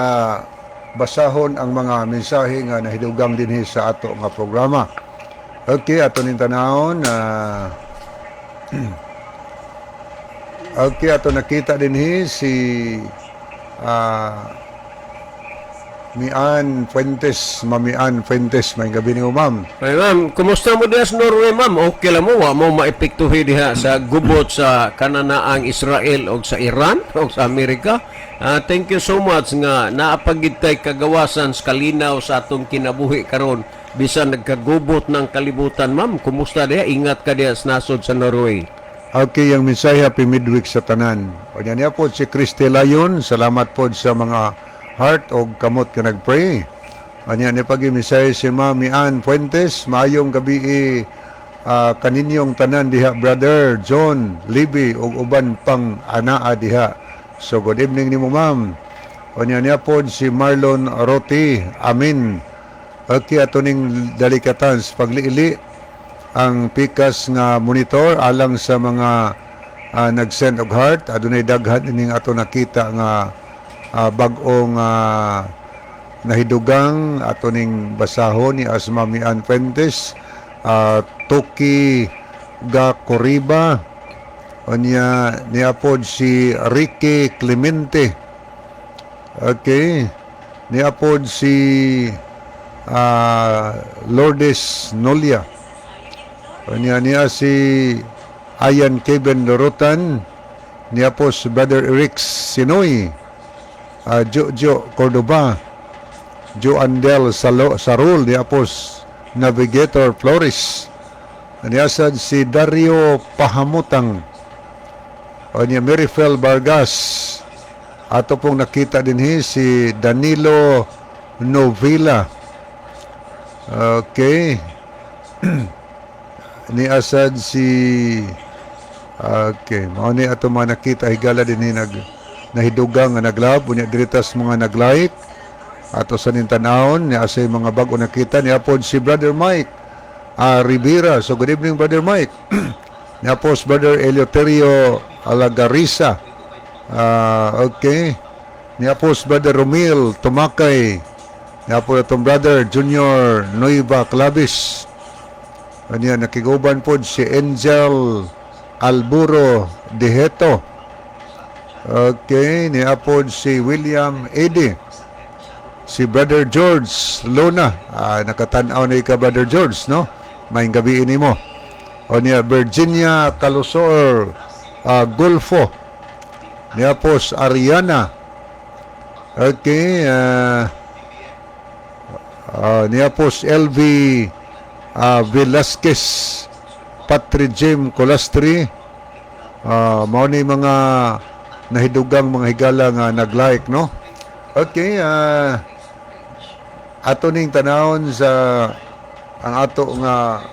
basahon ang mga mensahe nga nahidugang dinhi sa ato nga programa. Okay, ato ning tanawon. Okay, ato nakita dinhi si Mian Fuentes, Mamian Fuentes, may gabi niyo, ma'am. Ay, ma'am, kumusta mo diha sa Norway, ma'am? Okay lang mo, wa mo maepektuhi diha sa gubot sa kananaang Israel o sa Iran o sa Amerika. Thank you so much nga naapagid tay kagawasan sa kalinaw sa atong kinabuhi karon bisan nagkagubot ng kalibutan, ma'am. Kumusta diha? Ingat ka diha sa nasod sa Norway. Okay, ang mensahe, happy midweek sa tanan. O niya po si Christy Layon, salamat po sa mga heart o kamot ka nagpray. Anya niya pag mensahe si Mami Ann Fuentes, maayong gabi kaninyong tanan diha, Brother John Libby ug uban pang anaa diha. So good evening nimo, ma'am. O niya niya po si Marlon Roti, amin. Okay, ato ning dalikatan sa pagliili ang pikas nga monitor alang sa mga nag-send og heart. Adunay daghan ining ato nakita nga bag-ong nahidugang. Ato ning basahon ni Asmami Ann Fuentes, Toki Ga Coriba, unya niya pod si Ricky Clemente. Okay, niya pod si Lourdes Nolia. Unya niya si Ayan Kevin Lorotan, niya po si Brother Eric Sinoy, Jojo Cordoba, Joe Andel Sarul, niya po Navigator Flores, niya sad si Dario Pahamutang, o niya Marifel Vargas. Ato pong nakita din si Danilo Novilla. Okay. Ni asad si, okay, mao ni ato mga nakita, higala, din nag nahidugang nga naglove. Unya diritas mga naglike ato sa ning tanawon ni asay mga bag-o nakita. Niya pod si Brother Mike Rivera. So good evening, Brother Mike. Niya po si Brother Eleuterio Alagarisa. Okay, niya po si Brother Romil Tumakay. Niya po itong Brother Junior Nueva Clavis. Anya nakiguban pod si Angel Alburo Deheto. Okay, niapod si William Ede. Si Brother George Luna. Ah, nakatanaw na ka, Brother George, no? Maayong gabii nimo. O niya, Virginia Calusor Golfo. Niapos Ariana. Okay, niapos LV Velasquez, Patri Jim Colastri. Mao ni mga nahidugang mga higala nga nag-like, no? Okay, ato ning tanawon sa ang ato nga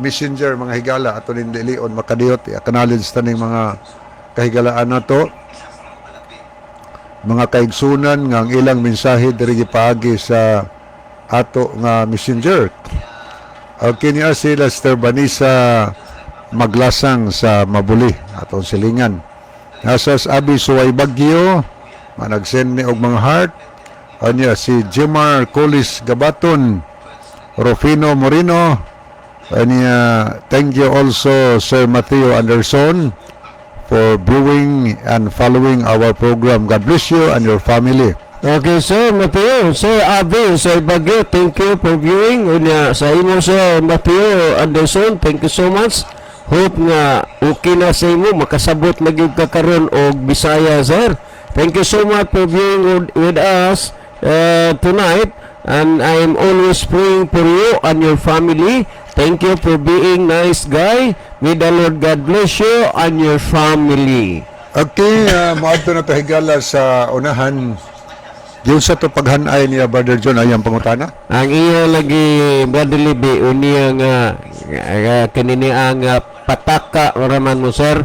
messenger, mga higala. Ato ning lilion makadiyot i-acknowledge taning mga kahigalaan nato, mga kaigsunan nga ang ilang mensahe diri gipaagi sa ato nga messenger. Okay, niya si Lester Banisa Maglasang sa Mabuli, atong silingan. Nasa sa Abi Suway Bagyo, nga nag-send ni og mga heart. Anya si Jimar Colis Gabaton, Rufino Moreno. Anya, thank you also, Sir Matthew Anderson, for viewing and following our program. God bless you and your family. Okay, Sir Mateo, Sir Abe, Sir Bagyo, thank you for viewing. Unya, sa imo, Sir Mateo Anderson, thank you so much. Hope nga okay na sa imo, makasabot na gyud ka karon og Bisaya, sir. Thank you so much for viewing with us tonight. And I am always praying for you and your family. Thank you for being nice guy. May the Lord God bless you and your family. Okay, moadto na ta, higala, sa unahan. Diyon sa to paghanay niya Brother John ay ang pangutana. Ang iya lagi, Brother Libby, unya nga kanini ang pataka raman mo, sir,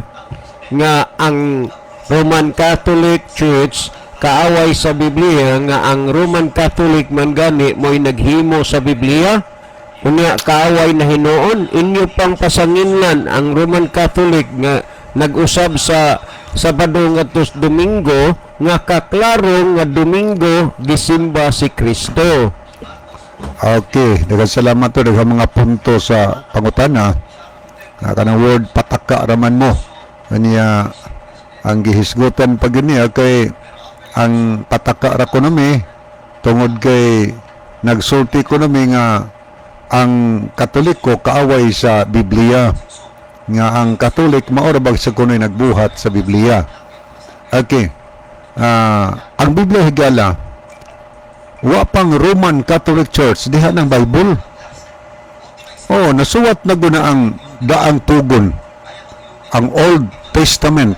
nga ang Roman Catholic Church kaaway sa Biblia, nga ang Roman Catholic man gani mo'y naghimo sa Biblia, unya kaaway na hinuon inyo pang pasanginlan ang Roman Catholic nga nag-usab sa Sabado ngadto sa Domingo, nga kaklaro nga Domingo gisimba si Kristo. Okay, daghang salamat to, daghang mga punto sa pangutana. Nga kanang word pataka raman mo. Kanya ang gihisgutan pag niya kay ang pataka ra kuno mi tungod kay nagsulti ko nami nga ang Katoliko kaaway sa Biblia, nga ang Katolik mao ra bag sa kuno'y nagbuhat sa Biblia. Okay. Ah, ang Biblia, higala, wa pang Roman Catholic Church diha ng Bible. Oh, nasuwat na guna ang Daang Tugon, ang Old Testament.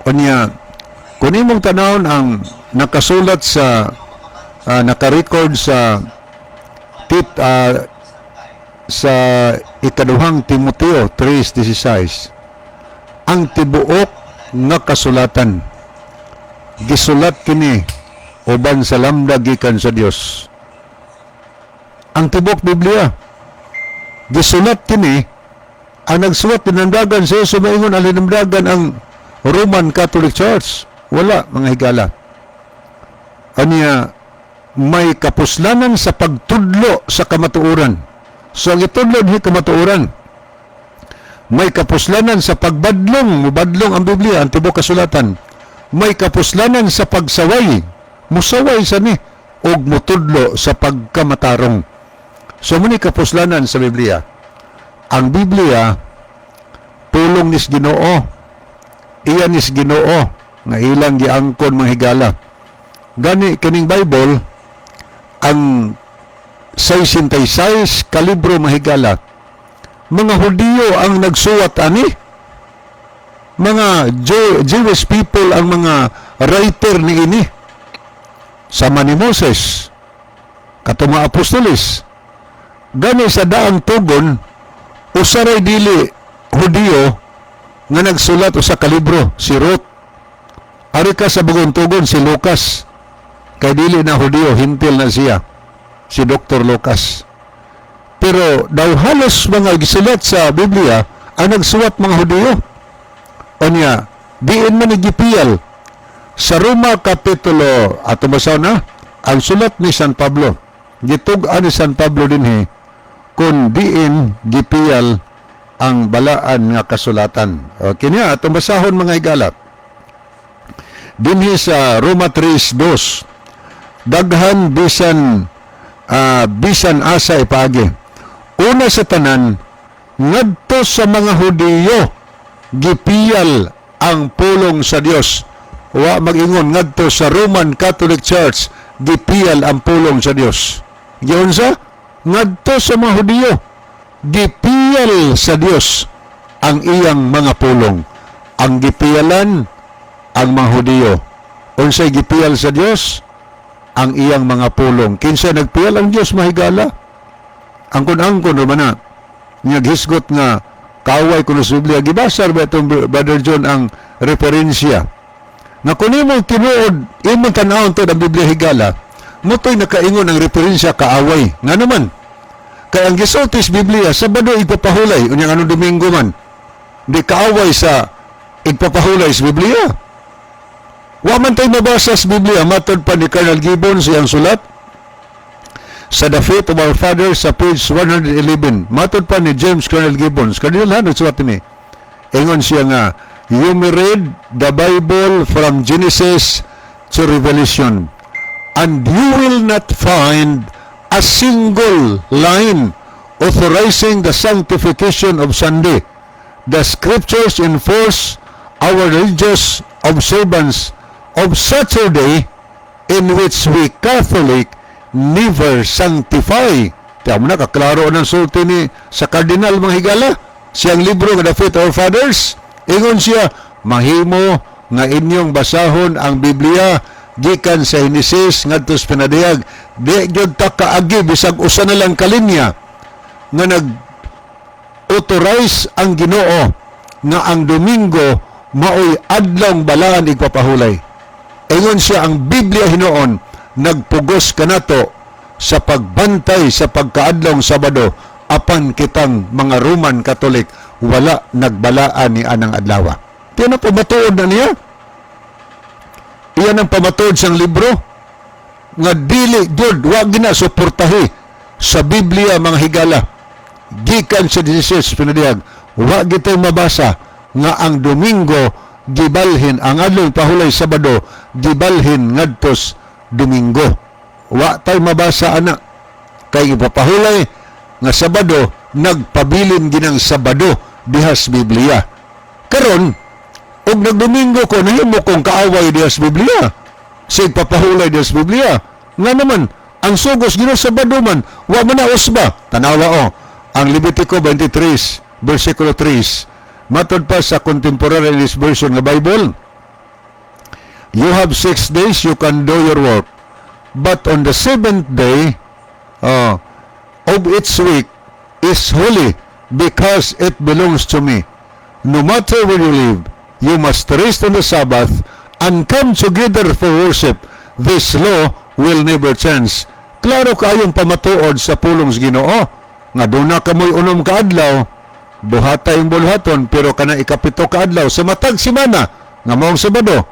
Unya, kung imong tanawon ang nakasulat sa naka-record sa tit sa ikaduhang Timoteo 3:16, ang tibuok nga kasulatan gisulat kini uban sa lambda gikan sa Dios. Ang tibuok Biblia gisulat kini, ang nagsulat dinamdagan sa iyo, maingon ang dinamdagan ang Roman Catholic Church. Wala, mga higala. Anya may kapuslanan sa pagtudlo sa kamatuoran. So ang itudlo ni kamatuoran, may kapuslanan sa pagbadlong, mubadlong ang Biblia, ang tibuok kasulatan. May kapuslanan sa pagsaway, musaway sa ni og mutudlo sa pagkamatarong. So mao ni kapuslanan sa Biblia. Ang Biblia pulong nis Ginoo. Iya nis Ginoo nga ilang giangkon, mga higala. Gani kining Bible, ang 66 ka libro, mga higala, mga Hudiyo ang nagsuwat ani, mga Jewish people ang mga writer ni ini, sama ni Moses, kato mga apostoles. Gani sa Daang Tugon, usa ray dili Hudiyo nga nagsulat usa ka libro, si Ruth. Ari ka sa Bagong Tugon, si Lucas, kay dili na Hudiyo, Hentil na siya, si Dr. Lucas. Pero daw halos mga gisulat sa Biblia ang nagsuwat mga Hudiyo. Unya, diin man ni gipiyal sa Roma kapitulo, ato basaw na ang sulat ni San Pablo. Gitug-an ni San Pablo dinhi. Kung diin gipiyal ang balaan nga kasulatan. O, kini atong basahon, mga higala. Dinhi sa Roma 3:2, daghan bisan bisan asa ipaagi. Una sa tanan, ngadto sa mga Hudiyo gipiyal ang pulong sa Dios. Wa mag-ingon ngadto sa Roman Catholic Church gipiyal ang pulong sa Dios. Giunsa? Ngadto sa mga Hudiyo gipiyal sa Dios ang iyang mga pulong. Ang gipiyalan, ang mga Hudiyo. Unsay gipiyal sa Dios? Ang iyang mga pulong. Kinsa nagpiyal ang Dios, mahigala? Angkon-angkon naman na. Nga hisgot nga kaaway kuno sa Biblia. Gibasa ba itong, Brother John, ang referensya? Nga kung imong tinuod, imong tanawon to ang Biblia, higala, mutoy nakaingon ang referensya kaaway. Nga naman, kay ang gisulti sa Biblia, Sabado ipapahulay, unyang anong Domingo man, di kaaway sa igpapahulay sa Biblia. Wa man tayo mabasa sa Biblia, matod pa ni Colonel Gibbons iyang sulat sa The Faith of Our Fathers sa page 111. Matod pa ni James Colonel Gibbons, Cardinal ha, nagsulat ni. Ingon siya nga, "You may read the Bible from Genesis to Revelation and you will not find a single line authorizing the sanctification of Sunday. The scriptures enforce our religious observance of Saturday, in which we Catholic never sanctify." Tiyan mo na, kaklaro ng sulti ni sa Cardinal, mga higala. Siyang libro nga The Faith of Our Fathers. Ingon siya, mahimo nga inyong basahon ang Biblia gikan sa Genesis ngadto sa Pinadayag. Di gyud ta kaagi bisag usa na lang kalinya nga nag authorize ang Ginoo nga ang Domingo maoy adlawng balaan igpapahulay. Ingon siya, ang Biblia hinuon nagpugos kanato sa pagbantay sa pagkaadlawng Sabado, apan kitang mga Roman Catholic wala nagbalaan ni anang adlaw. Tiyan ang pamatuod na niya. Iyan ang pamatuod sang libro nga dili gyud, wa gina suportahi sa Biblia, mga higala. Gikan sa 16 pinadiyag, wa gitay mabasa nga ang Domingo gibalhin, ang adlaw pahulay Sabado gibalhin ngadtos Domingo. Wa tay mabasa ana, kay ipapahulay nga Sabado nagpabilin ginang Sabado dihas Biblia. Karon og nagdomingo ko, nahimo kong kaaway dihas Biblia sa ipapahulay dihas Biblia. Nga naman, ang sugos Ginoo Sabado man, wa man na usba. Tanawa o ang Levitico 23 versikulo 3. Matod pa sa Contemporary English Version nga Bible, "You have 6 days you can do your work, but on the seventh day of each week is holy because it belongs to me. No matter where you live, you must rest on the Sabbath and come together for worship. This law will never change." Klaro kaayong pamatuod sa pulong sa Ginoo nga duna kamoy 6 ka adlaw, buhata yung bulhaton, pero kana ikapito ka adlaw sa matag semana nga maong Sabado,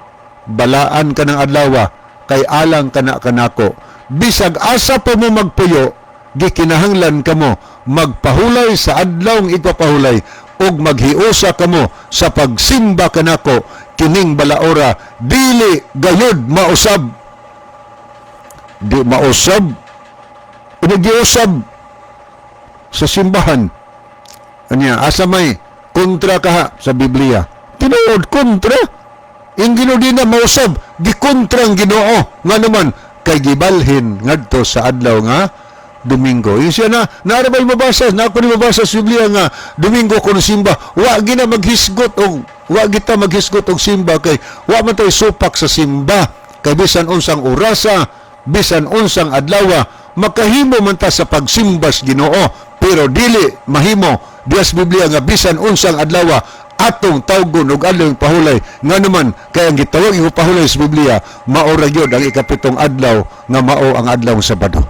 balaan ka ng adlaw kay alang kana kanako. Bisag asa pa mo magpuyo, gikinahanglan kamo magpahulay sa adlawng igpapahulay ug maghiusa kamo sa pagsimba kanako. Kining balaora dili gayud mausab. Di mausab, giusab sa simbahan. Anya, asa may kontra kaha sa Biblia? Tinuod kontra. Ang Ginoo di na mausab, gikontra ang Ginoo. Nga naman, kay gibalhin ngadto sa adlaw nga Domingo. Yung siya na, naara ba'y mabasa, na ako ni mabasa sa Biblia nga Domingo ko simba, wa gina maghisgot og wa kita maghisgot og simba kay wa man tay supak sa simba. Kay bisan unsang orasa, bisan unsang adlaw, makahimo man ta sa pagsimba sa Ginoo, pero dili mahimo dias Biblia nga bisan unsang adlaw atong tawgon og adlaw pahulay. Nga naman, kay ang gitawag og pahulay sa Biblia mao ra gyud ang ikapitong adlaw nga mao ang adlaw Sabado.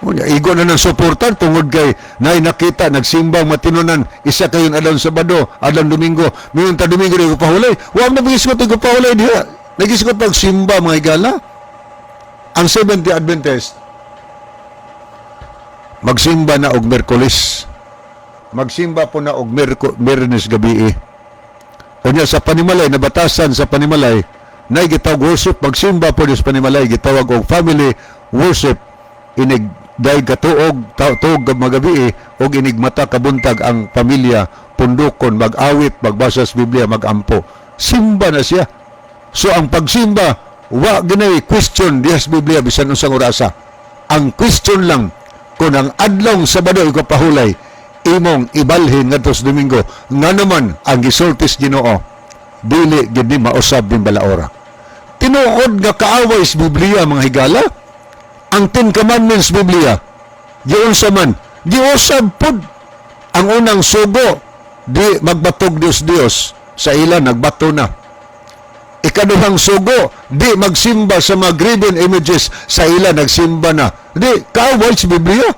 Unya, igo na ng suportan tungod kay nay nakita nagsimbang matinunan isa kayon adlaw Sabado, adlaw Domingo. Miyon ta Domingo di ko pahulay. Wa man nagisgot ko pahulay diha. Nagisgot pagsimba, mga higala. Ang Seventh-day Adventist. Magsimba na og Miyerkules. Magsimba po na og Miyernes gabi. Unya sa panimalay, nabatasan sa panimalay, na gitawag worship, magsimba po sa panimalay, gitawag og family worship, inig dahil katuog, tuog magabi og inig mata kabuntag ang pamilya, pundukon, mag-awit, magbasa sa Biblia, magampo. Simba na siya. So ang pagsimba, wa ginay question diha sa Biblia bisan unsang orasa. Ang question lang kung ang adlong Sabado pahulay imong ibalhin ngadto sa Domingo, nga naman ang gisulti sa Ginoo, dili gid ni mausab ning balaora. Tinuod nga kaaway sa Biblia, mga higala. Ang Ten Commandments, Biblia, giunsa man giusab pud ang unang sugo, di magbatog Dios Dios sa ila, nagbato na. Ikaduhang sugo, di magsimba sa mga graven images, sa ila nagsimba na. Di kaaway sa Biblia.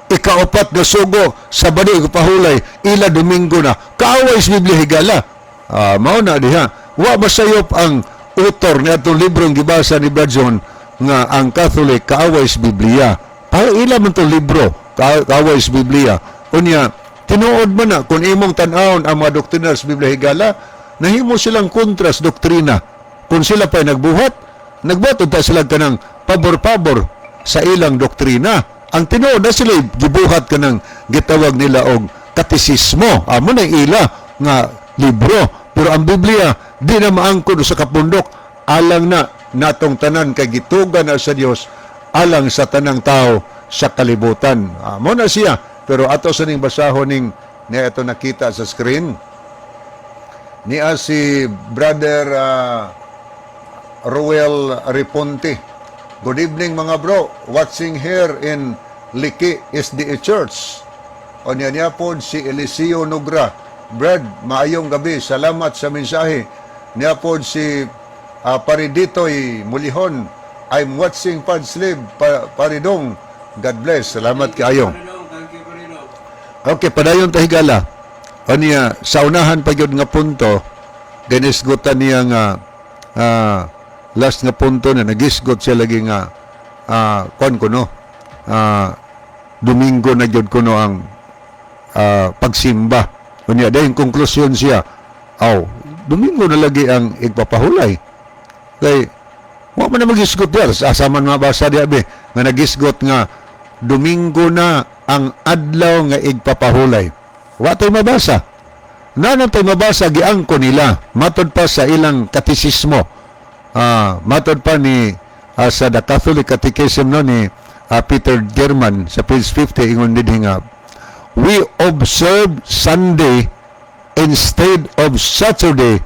Ikaapat nga sugo, Sabado pahulay, ila Domingo na. Kaaway sa Biblia, higala. Mao na diha, wa masayop ang author ni atong librong gibasa ni Brad John nga ang Catholic kaaway sa Biblia. Para ila man tong libro kaaway sa Biblia. Unya tinuod man na kung imong tan-awon ang mga doktrina sa Biblia, higala, nahimo silang kontra sa doktrina. Kung sila pa nagbuhat, nagbuhat unta sila kanang pabor-pabor sa ilang doktrina. Ang tinuod na sila gibuhat kanang gitawag nila og katisismo. Amo na ila nga libro, pero ang Biblia di na maangkon sa kapundok, alang na natong tanan kay gituga na sa Dios alang sa tanang tao sa kalibutan. Mo na siya, pero ato sa ning basahon ning niya ito nakita sa screen niya si Brother Ruel Riponte. "Good evening, mga bro. Watching here in Liki SDA Church." O niya niya po si Eliseo Nugra. "Brad, maayong gabi. Salamat sa mensahe." Niya po si Pariditoy Mulihon. "I'm watching Padslive, Paridong. God bless." Salamat kaayo. Thank you, Paridong. Okay, padayon ta, higala. O niya, sa unahan pa gyud nga punto, ginisgutan niya nga last nga punto na nagisgot siya lagi nga kuan ko no, Domingo na gyud kuno ang pagsimba. Unya dayon konklusyon siya, aw, Domingo na lagi ang igpapahulay. Kay wa man na magisgot diya asa man mabasa diya be nga nagisgot nga Domingo na ang adlaw nga igpapahulay. Wa tay mabasa. Naa tay mabasa, giangko nila matod pa sa ilang katisismo. Matod pa ni sa The Catholic Catechism no ni Peter German sa page 50, ingon dinhi nga we observe Sunday instead of Saturday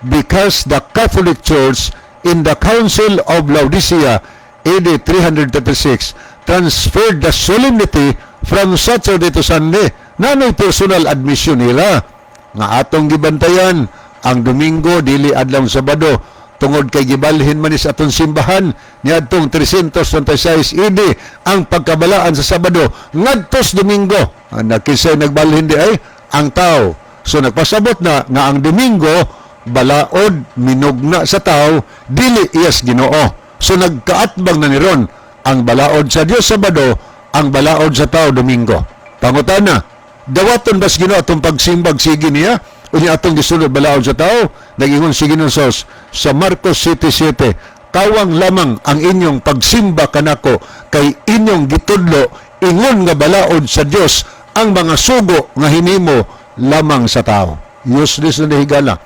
because the Catholic Church in the Council of Laodicea AD 336 transferred the solemnity from Saturday to Sunday. Nanay personal admission nila nga atong gibantayan ang Domingo dili adlaw Sabado tungod kay gibalhin man ni sa atong simbahan niadtong 326 AD ang pagkabalaan sa Sabado ngadto sa Domingo. Ang nakinsay nagbalhin di ay ang tao. So nagpasabot na nga ang Domingo balaod minugna sa tao, dili iyas Ginoo. So nagkaatbang na ni ron ang balaod sa Dios Sabado, ang balaod sa tao Domingo. Pangutana, dawaton ba sa Ginoo atong pagsimbag sige niya? Unya atong gisunod balaod sa tao? Nag-ingon si Ginoo Sos sa Marcos 7:7, "Kawang lamang ang inyong pagsimba kanako kay inyong gitudlo ingon nga balaod sa Dios ang mga sugo nga hinimo lamang sa tao." Useless na higala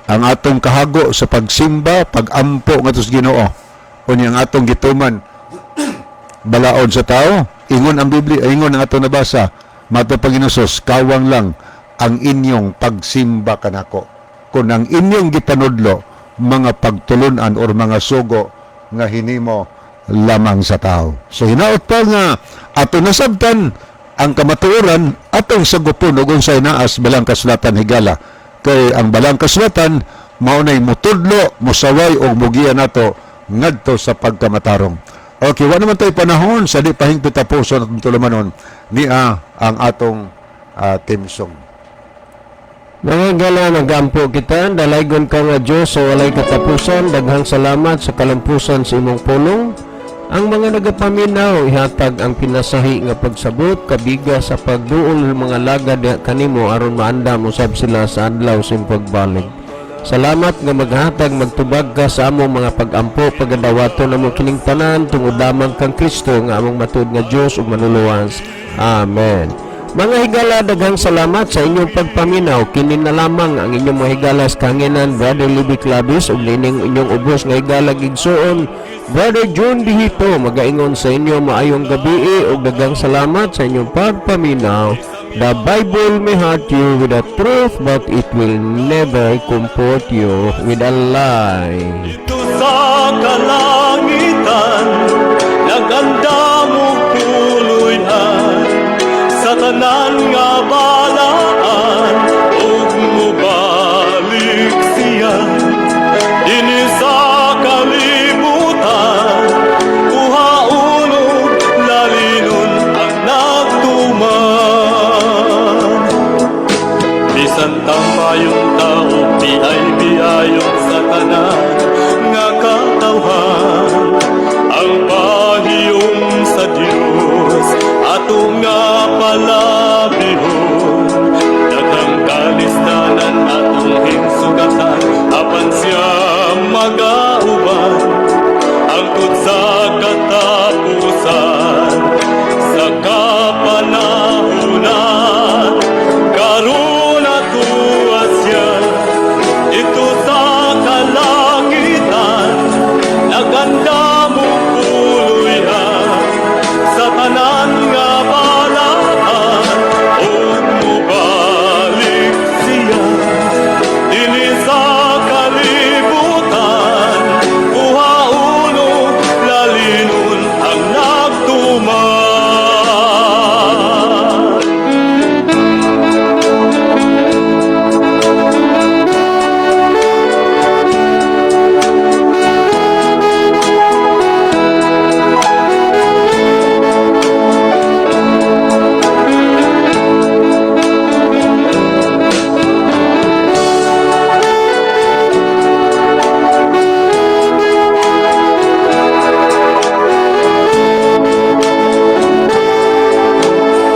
ang atong kahago sa pagsimba, pagampo ngadto sa Ginoo. Unya ang atong gituman balaod sa tao, ingon ang Biblia, ingon ang atong nabasa, mato Panginoon, "Kawang lang ang inyong pagsimba kanako kung ang inyong gipanudlo mga pagtulunan or mga sugo nga hinimo lamang sa tao." So hinaot pa nga ato nasabtan ang kamatuoran, atong sagupon ug unsay naa sa balang kasulatan, higala. Kay ang balang kasulatan mao nay mutudlo, musaway og mugiya nato ngadto sa pagkamatarong. Okay, wa naman tayo panahon sa di pahingpit tapuson atong tulumanon niya ang atong theme song. Mga higala, nagampo kita. Dalaygon ka nga Diyos sa walay katapusan. Daghang salamat sa kalampusan sa imong pulong. Ang mga nagapaminaw, ihatag ang pinasahi nga pagsabot, kabiga sa pagduol mga lagad kanimo aron maandam usab sila sa adlaw sa imong pagbalik. Salamat nga maghatag, magtubag ka sa among mga pagampo, pagadawaton namo kining tanan tungod lamang kang Kristo nga among matuod nga Dios ug Manluluwas. Amen. Mga higala, daghang salamat sa inyong pagpaminaw. Kini na lamang ang inyong mga higala sa kahanginan, Brother Libby Clavis, ug nining inyong ubos nga higala igsuon, Brother John Dihito, magaingon sa inyo maayong gabi ug daghang salamat sa inyong pagpaminaw. The Bible may hurt you with the truth, but it will never comfort you with a lie. Dito sa kalangitan, nagandam og puloy-an sa tanan nga balaan ug mubalik siya dinhi sa kalibutan, kuhaon ug lalinon ang nagtuman. Bisan tampayong tao, biay-biayon sa tanan nga katawhan, ang pahiyom sa Dios ato nga palabihon. Daghang kalisdanan atong hinsugatan, apan siya magauban hangtod sa katapusan, sa kapanahunan. Karon atoa siya didto sa kalangitan, nagandam og puloy-an sa tanan nga balaan ug mubalik siya dinhi sa kalibutan, kuhaon ug lalinon ang nagtuman.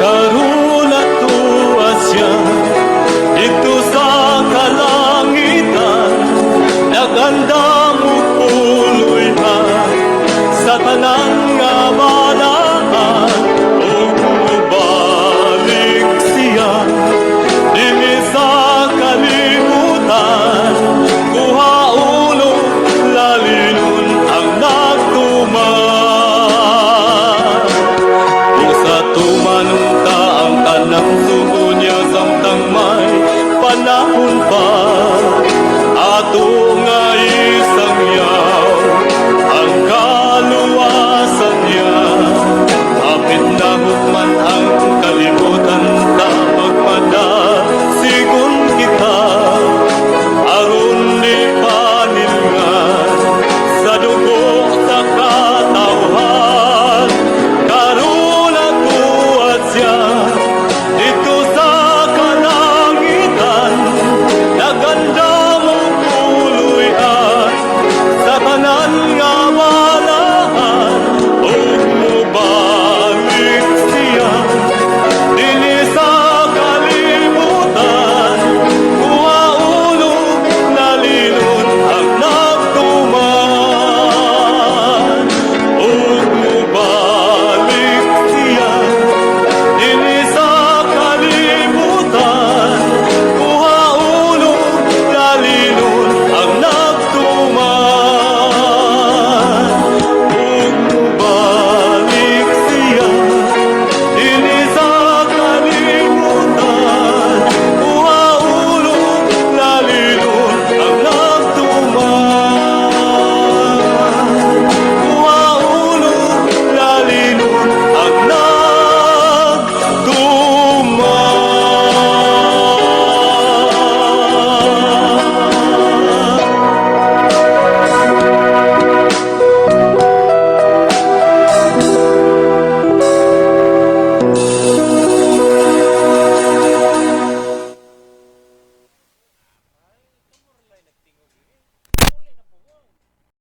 Karon atoa siya didto sa kalangitan, nagandam og puloy-an sa tanan.